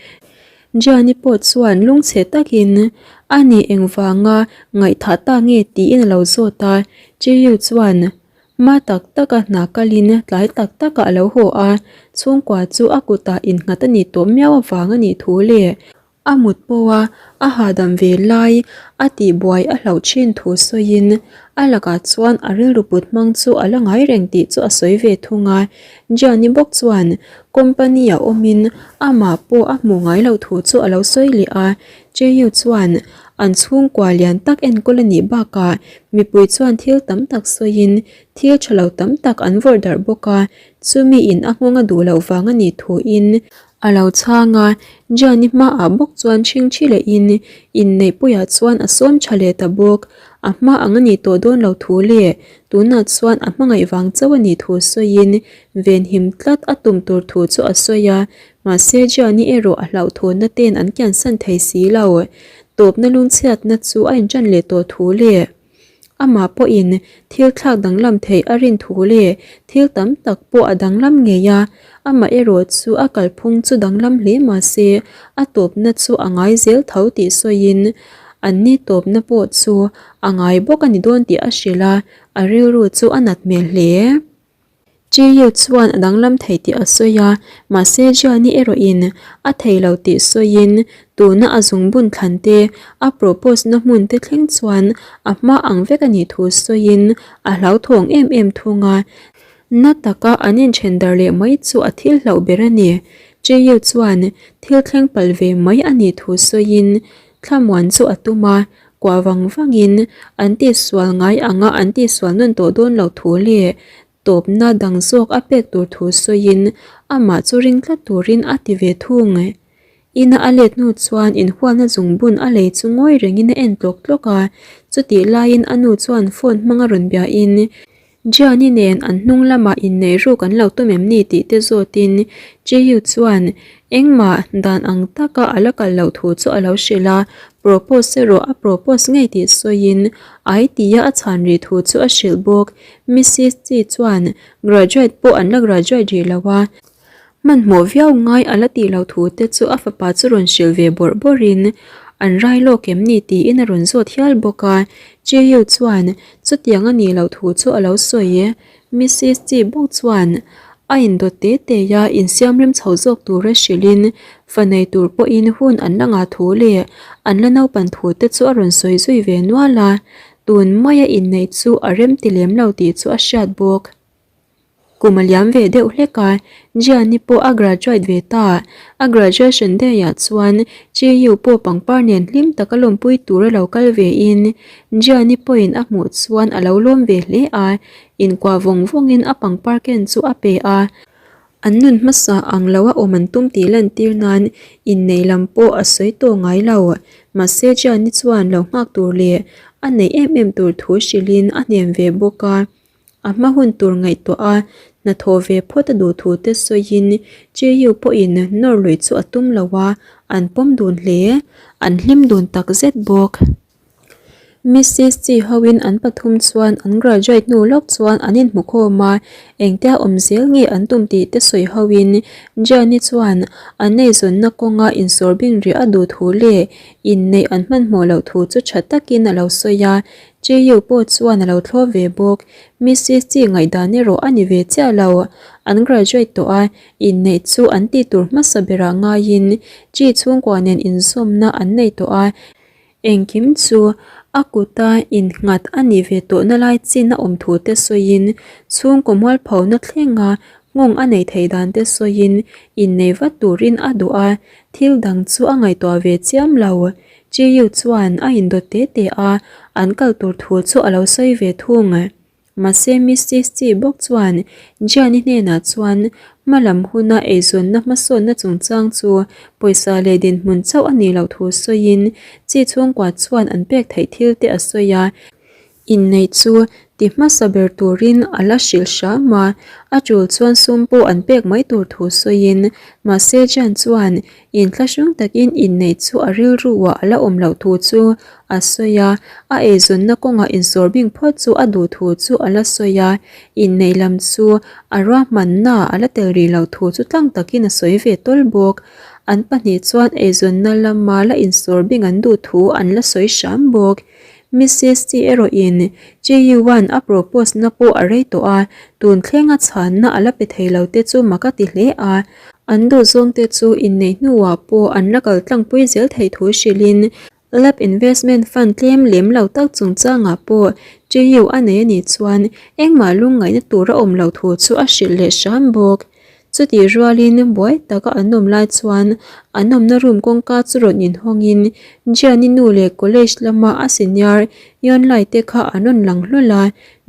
Gianni pawh chuan lungchhe takin a ni engvanga ngaihthah ta nge tiin a lo zawt a, Chiu chuan hma tak taka hna kalin tlai tak takah a lo haw a, chhungkua chu a kutah innghat a nih tawh miau avang a nih thu leh a mut pawha a hahdam ve lai a tihbuai a hlauh thin thu sawiin a lakah chuan a rilru put hmang chu a la ngai reng tih chu a sawi ve thung a, Gianni bawk chuan Company a awmin amah pawh a hmuh ngai loh thu chu a lo sawi leh a, Cheyu chuan an chhungkua lian tak enkawl a nih bakah mipui chuan thil tam tak sawiin thil tha lo tam tak an vawrh darh bawk a, chumi in a nghawng a duh loh vang a nih thuin a lo chhang a, Gianni hmaah bawk chuan chhingchhi lehin inneihpuiah chuan a sawm tha leh ta bawk, a hma ang a nih tawh dawn lo thu leh tunah chuan a hmangaih vang chauh a nih thu sawiin Venhim tlat a tum tur thu chu a sawi a, mahse Gianni erawh a hlauhthawnna ten an kiansan thei si lo. Tawpna lungchhiatna chu a inṭan leh tawh thu leh amah pawhin thil thlak danglam theih a rin thu leh thil tam tak pawh a danglam ngei a, amah erawh chu a kalphung chu danglam hle mahse a tawpna chu a ngai zel tho tih sawiin anni tawpna pawh chu a ngai bawk a ni dawn tih a hrilh a, a rilru chu a nat hmel hle. Chiu chuan a danglam thei tih a sawi a, mahse Gianni erawhin a thei lo tih sawiin tuna a zungbun thlan te, a propose na hmun te thleng chuan a hma ang vek a nih thu sawiin a hlauthawng em em thung a. Na taka an inthen dar leh mai chu a thil hlauh ber a ni. Chiu chuan thil thleng palh ve mai a nih thu sawiin thlamuan chu a tum a, Kuah vang vangin an tihsual ngai anga an tihsual nawn tawh dawn loh thu leh tawpna dang zawk a pek tur thu sawiin amah chu ring tlat turin a ti ve thung. Ina a let hnu chuan inhualna zungbun a lei chu ngawi rengin a en tlawk tlawk a, chutih laiin a nu chuan phone hmanga rawn biahin Gianni nen an hnung lamah inneih ruk an lo tum em ni tih te zawtin Jiyu chuan engmah dan ang taka a la kal loh thu chu a lo hrilh a, propose erawh a propose ngei tih sawiin ai tia a chhan rih thu chu a hrilh bawk. Mrs Chi chuan graduate pawh an la graduate rih lo a, Hmanhmawh viau ngai a la tih loh thu te chu a fapa chu rawn hrilh ve bawrh bawrhin an rai lawk em ni tiin a rawn zawt hial bawk a. Jiyu chuan chutiang a nih loh thu chu a lo sawi e. Mrs Chi bawk chuan a indawt te te a insiam rem chho zawk tura hrilhin fa nei tur pawhin hun an la ngah thu leh an la naupan thu te chu a rawn sawi zui ve nual a. Tun maia inneih chu a rem ti lem lo tih chu a hriat bawk. Kum a liam ve deuh hlek a, Gianni pawh a graduate ve ta. A graduation day ah chuan Chiyu pawh pangpar nen hlim taka lawmpui tur a lo kal ve in Gianni pawhin a hmuh chuan a lo lawm ve hle a, inkuah vawng vawngin a pangpar ken chu a pe a. An nun hmasa ang lo a awm an tum tih lantir nan inneih lam pawh a sawi tawh ngai lo. Mahse Gianni chuan lo nghak tur leh a neih em em tur thu hrilhin a hnem ve bawk a. A hma hun tur ngaihtuah a, hnathawh ve phawt a duh thu te sawiin Chiu pawhin nawr luih chu a tum lo a, an pawm dun hle. An hlim dun tak zet bawk. Mrs Chi hoin an pathum chuan an graduate hnu lawk chuan an inhmu khawm a, engtia awm zel nge an tum tih te sawi hoin Gianni chuan an eizawnna kawnga insawrbing rih a duh thu leh inneih an hmanhmawh loh thu chu tha takin a lo sawi a, Chiu pawh chuan a lo thlawp ve bawk. Mrs Chi ngaihdan erawh a ni ve chiah lo. An graduate tawh a, inneih chu an tih tur hmasa berah ngaiin Chi chhungkua nen inzawmna an nei tawh a, engkim chu a kuta innghat a nih ve tawhna lai chin a awm thu te sawiin chhungkaw mualphona thlenga nghawng a neih theih dan te sawiin innei vat turin a duh a, thil dang chu a ngaihtuah ve chiam lo. Chiu chuan a indawt te te a, an kal tur thu chu a lo sawi ve thung. Mahse Mrs Chi bawk chuan Gianni hnenah chuan hma lam huna eizawnna hmasawnna chungchang chu pawisa leh dinhmun chauh a nih loh thu sawiin Chi chhungkua chuan an pek theih thil te a sawi a, inneih chu ti hmasa ber turin a la hrilh hram a, a tul chuan sum pawh an pek mai tur thu sawiin mahse Jan chuan inthlahrung takin inneih chu a rilruah a la awm loh thu chu a sawi a, a eizawnna kawngah insawr bing phawt chu a duh thu chu a la sawi a, inneih lam chu a ruahmanna a la tel rih loh thu chu tlang takin a sawi ve tawl bawk. An pahnih chuan eizawnna lama la insawr bing an duh thu an la sawi hram bawk. Mrs Chi erawhin Chi-Yuan a propose na pawh a rei tawh a, tun thlenga chhanna a la pe thei lo te chu mak a ti hle a. An duhzawng te chu inneih hnuah pawh an la kal tlangpui zel theih thu hrilhin Lab Investment Fund tlem lem lo tak chungchangah pawh Chi-Yu a nei a nih chuan engmah lungngaihna tur a awm loh thu chu a hrilh leh hram bawk. Chutih rualin buai taka an awm lai chuan an awmna room kawngka chu rawn inhawngin Gianni nu leh college lama a senior Yonlai te kha an rawn lang hlawl a.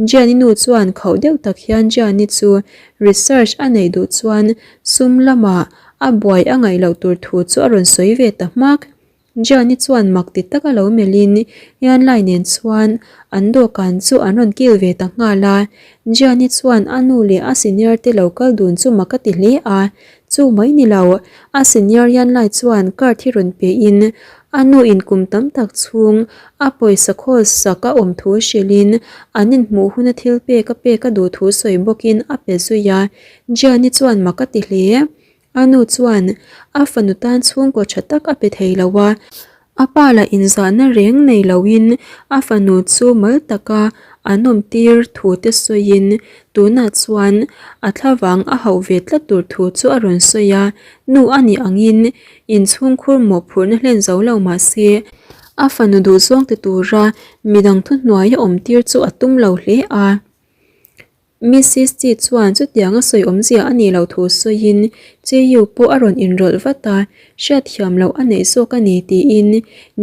Gianni nu chuan khauh deuh tak hian Gianni chu research a neih duh chuan sum lamah a buai a ngaih loh tur thu chu a rawn sawi ve ta hmak. Gianni chuan mak ti taka lo melhin Yanlai nen chuan an dawhkan chu an rawn kil ve ta nghal a. Gianni chuan a nu leh a senior te lo kal dun chu mak a ti hle a. Chu mai ni lo, a senior Yanlai chuan card hi rawn pe in a nu in kum tam tak chhung a pawisa khawl sak a awm thu hrilhin an inhmuh huna thil pek a pek a duh thu sawi bawkin a pe zui a. Gianni chuan mak a ti hle. A nu chuan a fanu tan chhungkaw tha tak a pe thei lo a, a pa lah inzahna reng nei loin a fanu chu mal taka an awm tir thu te sawiin tunah chuan a thlavang a hauh ve tlat tur thu chu a rawn sawi a, nu a nih angin inchhungkhur mawhphurhna hlen zo lo mah se a fanu duhzawng ti tura midang thuhnuai a awm tir chu a tum lo hle a. Mrs Chi chuan chutiang a sawi awmzia a nih loh thu sawiin Chiu pawh a rawn inrawlh vat a, hriatthiam loh a neih zawk a ni tiin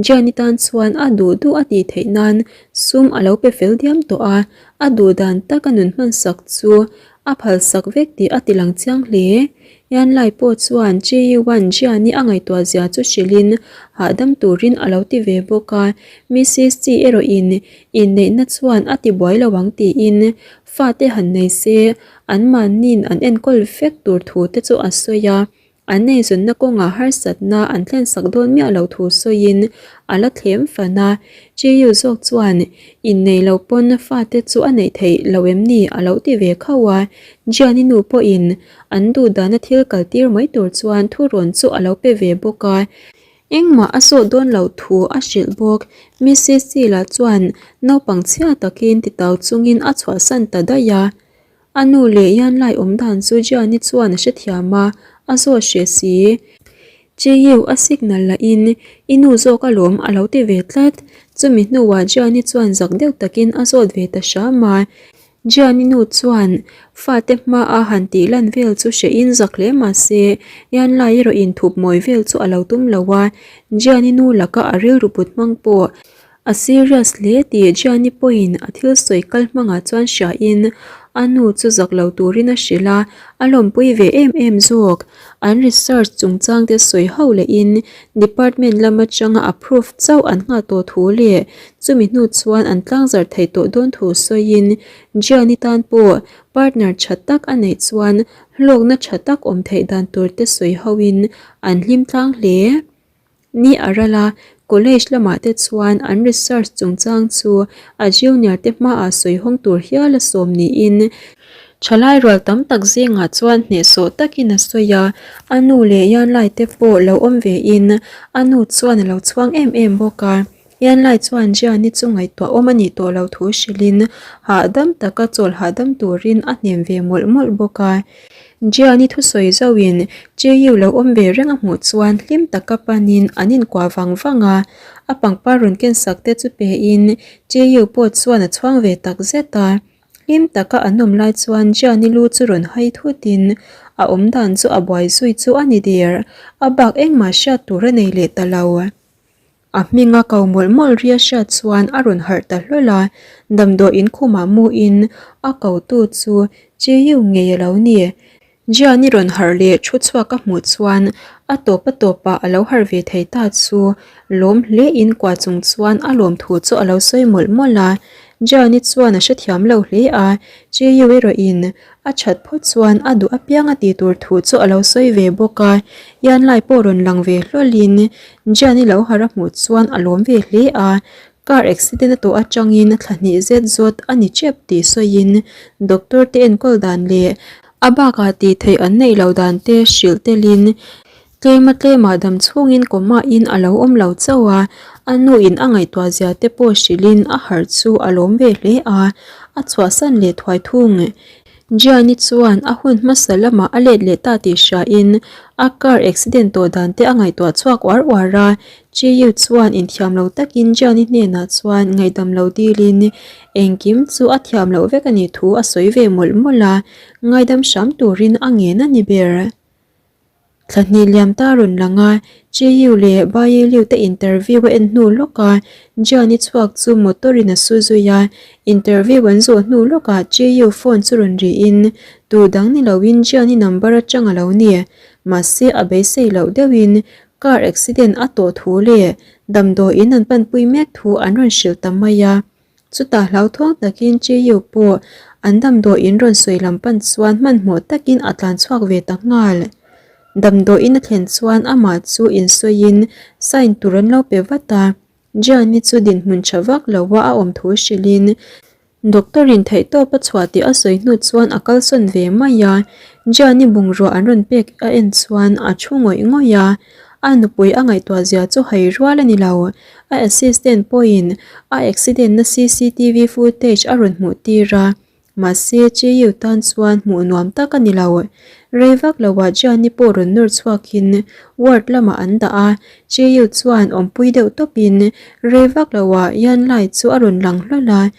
Jian-i tan chuan a duh duh a tih theih nan sum a lo pe fel diam tawh a, a duh dan taka nun hmansak chu a phalsak vek tih a ti lang chiang hle. Yanlai pawh chuan Chiu-a'n Jian-i a ngaihtuah zia chu hrilhin hahdam turin a lo ti ve bawk a, Mrs Chi erawhin Inneihna chuan a ti buai lo ang tiin fate han nei se anmahniin an enkawl vek tur thu te chu a sawi a, an eizawnna kawngah harsatna an thlensak dawn miah lo thu sawiin a la thlem fan a. Chiu zawk chuan inneih loh pawn fate chu a neih theih lo em ni a lo ti ve khauh a, Jiani nu pawhin an duh dana thil kaltir mai tur chuan thurawn chu a lo pe ve bawk a. Engmah a sawh dawn loh thu a hrilh bawk. Mrs Sila chuan naupang chhia takin titau chungin a chhuahsan ta daih a. A nu leh Yanlai awm dan chu Jiani chuan a hrethiam a, a zawt hreh si. Chiu a signal lahin i nu zawk alawm a lo ti ve tlat. Chumi hnuah Jiani chuan zak deuh takin a zawt ve ta hram a. Gianni nu chuan fate hmaa han tih lan vel chu hrehin zak hle mah se, Yanlai erawh inthup mawi vel chu a lo tum lo a, Gianni nu laka a rilru put hmang pawh A serious hle tih Gianni pawhin a thil sawi kal hmangah chuan hriain a nu chu zak lo turin a hrilh a, a lawmpui ve em em zawk. An research chungchang te sawi ho lehin department lam atanga approve chauh an nghah tawh thu leh chumi hnu chuan an tlangzarh theih tawh dawn thu sawiin Gianni tan pawh partner tha tak a neih chuan hlawkna tha tak awm theih dan tur te sawi hoin an hlim tlang hle. Ni a ral a, college lamah te chuan an research chungchang chu a junior te hmaah sawi hawng tur hial a sawm niin thalai rual tam tak zingah chuan hnehsawh takin a sawi a, a nu leh Yanlai te pawh lo awm vein a nu chuan a lo chhuang em em bawk a. Yanlai chuan Jiani chu ngaihtuah awm a nih tawh lo thu hrilhin hahdam taka chawl hahdam turin a hnem ve mawlh mawlh bawk a. Jiani thusawi zauhin Cheyu lo awm ve reng a hmuh chuan hlim taka panin an inkuah vang vang a, a pangpar rawn kensak te chu pein Cheyu pawh chuan a chhuang ve tak zet a. Hlim taka an awm lai chuan Jiani lu chu rawn hai thutin a awm dan chu a buai zui chu a ni der, a bak engmah hriat tur a nei leh ta lo. A hminga ko mawlh mawlh ria hriat chuan a rawn harh ta hlawl a, damdawi in khumah muin a kotu chu Chiu ngei a lo ni. Jian-i rawn harh leh thu chhuak a hmuh chuan a tawp a tawpah a lo harh ve thei ta chu lawm hle in kua chung chuan a lawm thu chu a lo sawi mawlh mawlh a. Jian-i chuan a hrethiam lo hle a, Chiu erawhin A that phawt chuan a duh apiang a tih tur thu chu a lo sawi ve bawk a, Yanlai pawh rawn lang ve hlawlhin Jian-i lo harh a hmuh chuan a lawm ve hle a, car accident a tawh atangin thla hnih zet zawt a ni tep tih sawiin doctor te enkawl dan leh a bakah tih theih an neih loh dan te hrilh telin Tlema tlemah dam chhungin coma-in a lo awm lo chauh a, a nuin a ngaihtuah zia te pawh hrilhin a harh chu a lawm ve hle a, a chhuahsan leh thuai thung. Gianni chuan a hun hmasa lamah a let leh ta tih hriain a car accident tawh dan te a ngaihtuah chhuak uar uar a, Chiu chuan inthiam lo takin Gianni hnenah chuan ngaihdam lo dilin engkim chu a thiam loh vek a nih thu a sawi ve mawlh mawlh a, ngaidam hram turin a ngen a ni ber. Thla hnih liam ta rawn lang a, Chiyu leh Bailiu te interview a en hnu lawk a, Jian-i chhuak chu motor in a su zui a, interview an zawh hnu lawk ah Chiyu phone chu rawn ri in tu dang ni lo in Jian-i number atang a lo ni. Mahse a beisei loh deuh in car accident a tawh thu leh damdawi in an panpui mek thu an rawn hrilh ta mai a. Chutah hlauthawng takin Chiyu pawh an damdawiin rawn sawi lam pan chuan hmanhmawh takin a tlan chhuak ve ta nghal. Damdawiin a thlen chuan amah chu insawiin sign tur an lo pe vat a, Jiani chu dinhmun tha vak loa a awm thu hrilhin doctor-in theihtawp a chhuah tih a sawi hnu chuan a kalsawn ve mai a, Jiani bungrua an rawn pek a en chuan a thu ngawih ngawih a, a nupui a ngaihtuah zia chu hai rual a ni lo. A assistant pawhin a accident na cctv footage a rawn hmuh tir a, mahse Chiu tan chuan hmuh nuam tak a ni lo. Rei vak loah Jiani pawh rawn nawr chhuakin ward lamah an dah a, Chiu chuan awmpui deuh tawpin rei vak loah Yan Lai chu a rawn lang hlawl a.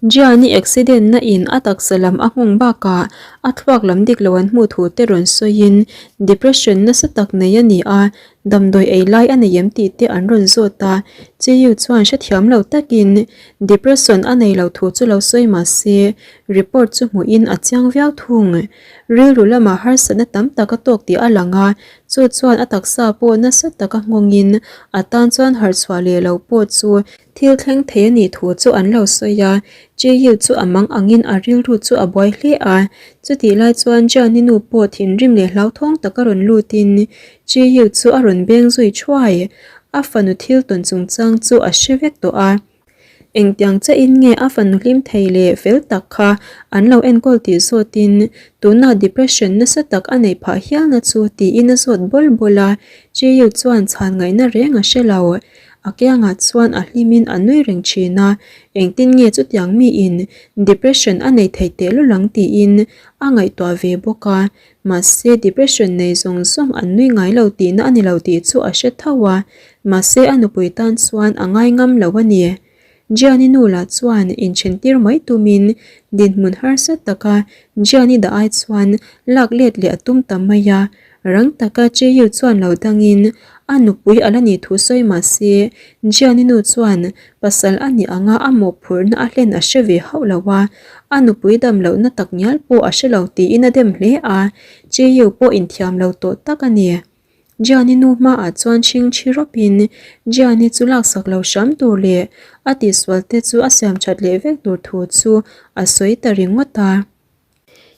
Jiani accident na in a taksa lam a nghawng bakah a thluak lam dik lo an hmuh thu te rawn sawiin depression nasa tak nei a ni a, damdawi ei lai a nei em tih te an rawn zawt a, Chiyu chuan hrethiam lo takin depression a nei lo thu chu lo sawi mah se report chu hmuhin a chiang viau thung. Rilru lamah harsatna tam tak a tawk tih a lang a, chu chuan a taksa pawh nasa taka nghawngin a tan chuan harhchhuah leh lo pawh chu Thil thleng thei a nih thu chu an lo sawi a, Jiyu chu a mang angin a rilru chu a buai hle a. Chutih lai chuan Jiani nu pawh thinrim leh hlauthawng taka rawn lutin Jiyu chu a rawn beng zui thuai. A fanu thil tawn chungchang chu a hre vek tawh a. Engtiang chiahin nge a fanu hlim thei leh fel tak kha an lo enkawl tih zawtin tunah depression nasa tak a neih phah hialna chu tiin a zawt bawl bawl a. Jiyu chuan chhan ngaihna reng a hre lo. A kiangah chuan a hlimin a nui reng thin a, engtin nge chutiang miin depression a nei thei tehlul ang tiin a ngaihtuah ve bawk a, mahse depression nei zawng zawng an nui ngai lo tihna a ni lo tih chu a hre tho a, mahse a nupui tan chuan a ngai ngam lo a ni. Gianni nu lah chuan inthentir mai tumin dinhmun harsa taka Gianni dah ai chuan lak let leh a tum ta mai a. Rang taka Cheyu chuan lo dangin a nupui a la nih thu sawi mah se Gianni nu chuan pasal a nih anga a mawhphurhna a hlen a hre ve hauh lo a, a nupui dam lohna tak ngial pawh a hre lo tiin a dem hle a, Cheyu pawh inthiam lo tawh tak a ni. Gianni nu hmaah chuan chhing chhi rawpin Gianni chu laksak lo hram tur leh a tihsual te chu a siam that leh vek tur thu chu a sawi ta ringawt a.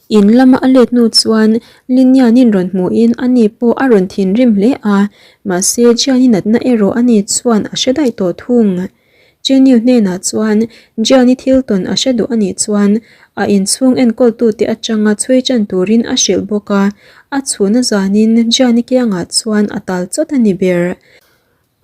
In lama a let hnu chuan Linianin rawn hmuhin ani pawh a rawn thinrim hle a, mahse Gianni natna erawh ani chuan a hre daih tawh thung. Jenny hnenah chuan Gianni thil tawn a hre duh a nih chuan a inchhung enkawltute atanga chhui ṭan turin a hrilh bawk a, a chhuna zanin Gianni kiangah chuan a tal chawt a ni ber.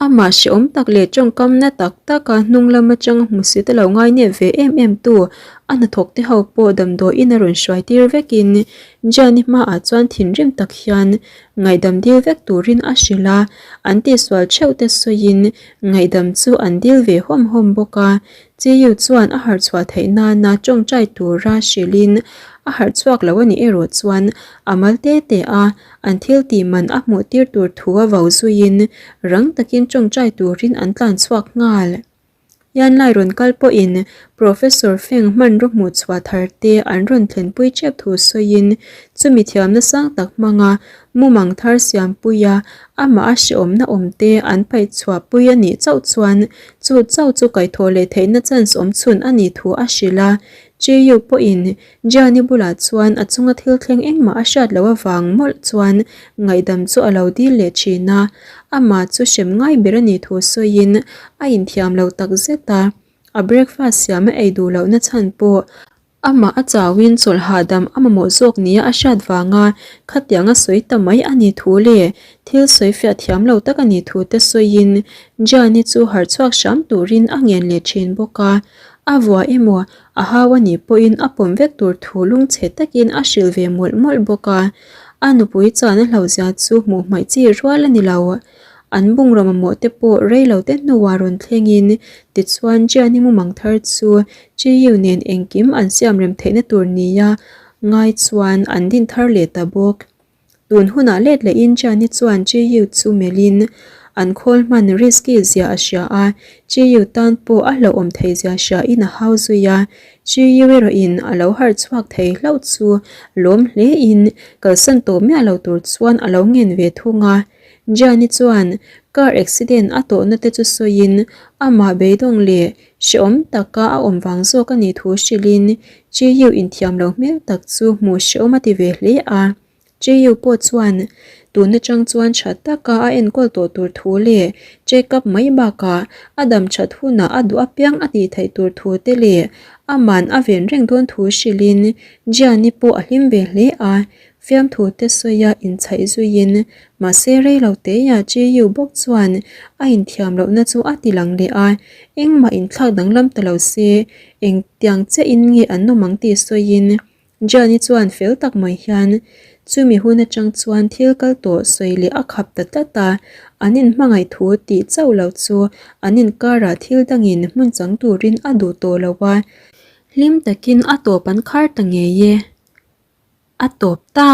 Amah hrehawm tak leh ṭawngkam na tak taka hnung lam atanga hmusit a lo ngainep ve em em tu a hnathawk te ho pawh damdawiin a rawn hruai tir vekin Gianni hmaah chuan thinrim tak hian ngaihdam dil vek turin a hrilh a, an tihsual theuh te sawiin Ngaihdam chu an dil ve hawm hawm bawk a, Chiyu chuan a harh chhuah theih nana tawngtai tura hrilhin a harh chhuak lo a nih erawh chuan a mal te te a, an thil tih man a hmuh tir tur thu a vau zuiin rang takin tawngtai turin an tlan chhuak nghal. Yanlai rawn kal pawhin Professor Feng hmanraw hmuh chhuah thar te an rawn thlenpui tep thu sawiin chumi thiamna sang tak hmanga Mumang thar siampuia amah a hrehawmna awmte an paih chhuahpui a nih chauh chuan chu chauh chu kaihthawh leh theihna chance awm chhun a nih thu a hrilh a. Chiyu pawhin Gianni bulah chuan a chunga thil thleng engmah a hriat loh avang mawlh chuan ngaihdam chu a lo dil leh thin a, amah chu hrem ngai ber a nih thu sawiin a inthiam lo takzet a, a breakfast siam a ei duh lohna chhan pawh Amah a chauhin chawlh hahdam a mamawh zawk nia a hriat vanga khatiang a sawi ta mai a ni thu leh thil sawi fiah thiam lo tak a nih thu te sawiin Gianni chu harh chhuak hram turin a ngen leh thin bawk a. A vua emaw a hau a nih pawhin a pawm vek tur thu lungchhe takin a hrilh ve mawlh mawlh bawk a. A nupui chan a hlauhzia chu hmuh hmaih chi rual a ni lo. An bungraw mamawh te pawh rei lo te hnuah rawn thlengin tichuan Gianni mumang thar chu Chiyu nen engkim an siam rem theihna tur nia ngai chuan an din thar leh ta bawk. Tun hunah let lehin Gianni chuan Chiyu chu melhin an khawl hman risky zia a hria a, Chiyu tan pawh a hlauhawm thei zia hriain a hau zui a, Chiyu erawhin a lo harh chhuak thei hlauh chu lawm hlein kalsan tawh miah lo tur chuan a lo ngen ve thung a. Gianni chuan car accident a tawhna te chu sawiin amah beidawng leh hrehawm taka a awm vang zawk a nih thu hrilhin Chiyu inthiam lo hmel tak chu hmuh hrehawm a ti ve hle a. Chiyu pawh chuan tun atang chuan tha taka a enkawl tawh tur thu leh check up mai bakah a dam that hunah a duh apiang a tih theih tur thu te leh aman a ven reng dawn thu hrilhin Gianni pawh a hlim ve hle a. Fiamthu te sawia inchhaih zuiin, mahse rei lo teia Chiyu bawk chuan a inthiam lohna chu a ti lang leh a, engmah inthlak danglam ta lo se, engtiang chiahin nge an awm ang tih sawiin Gianni chuan fel tak mai hian chumi hun atang chuan thil kal tawh sawi leh a khap ta tlat a, an inhmangaih thu tih chauh lo chu an inkarah thil dangin hmun chang turin a duh tawh lo a, hlim takin a tawp an khar ta ngei e. A tawp ta.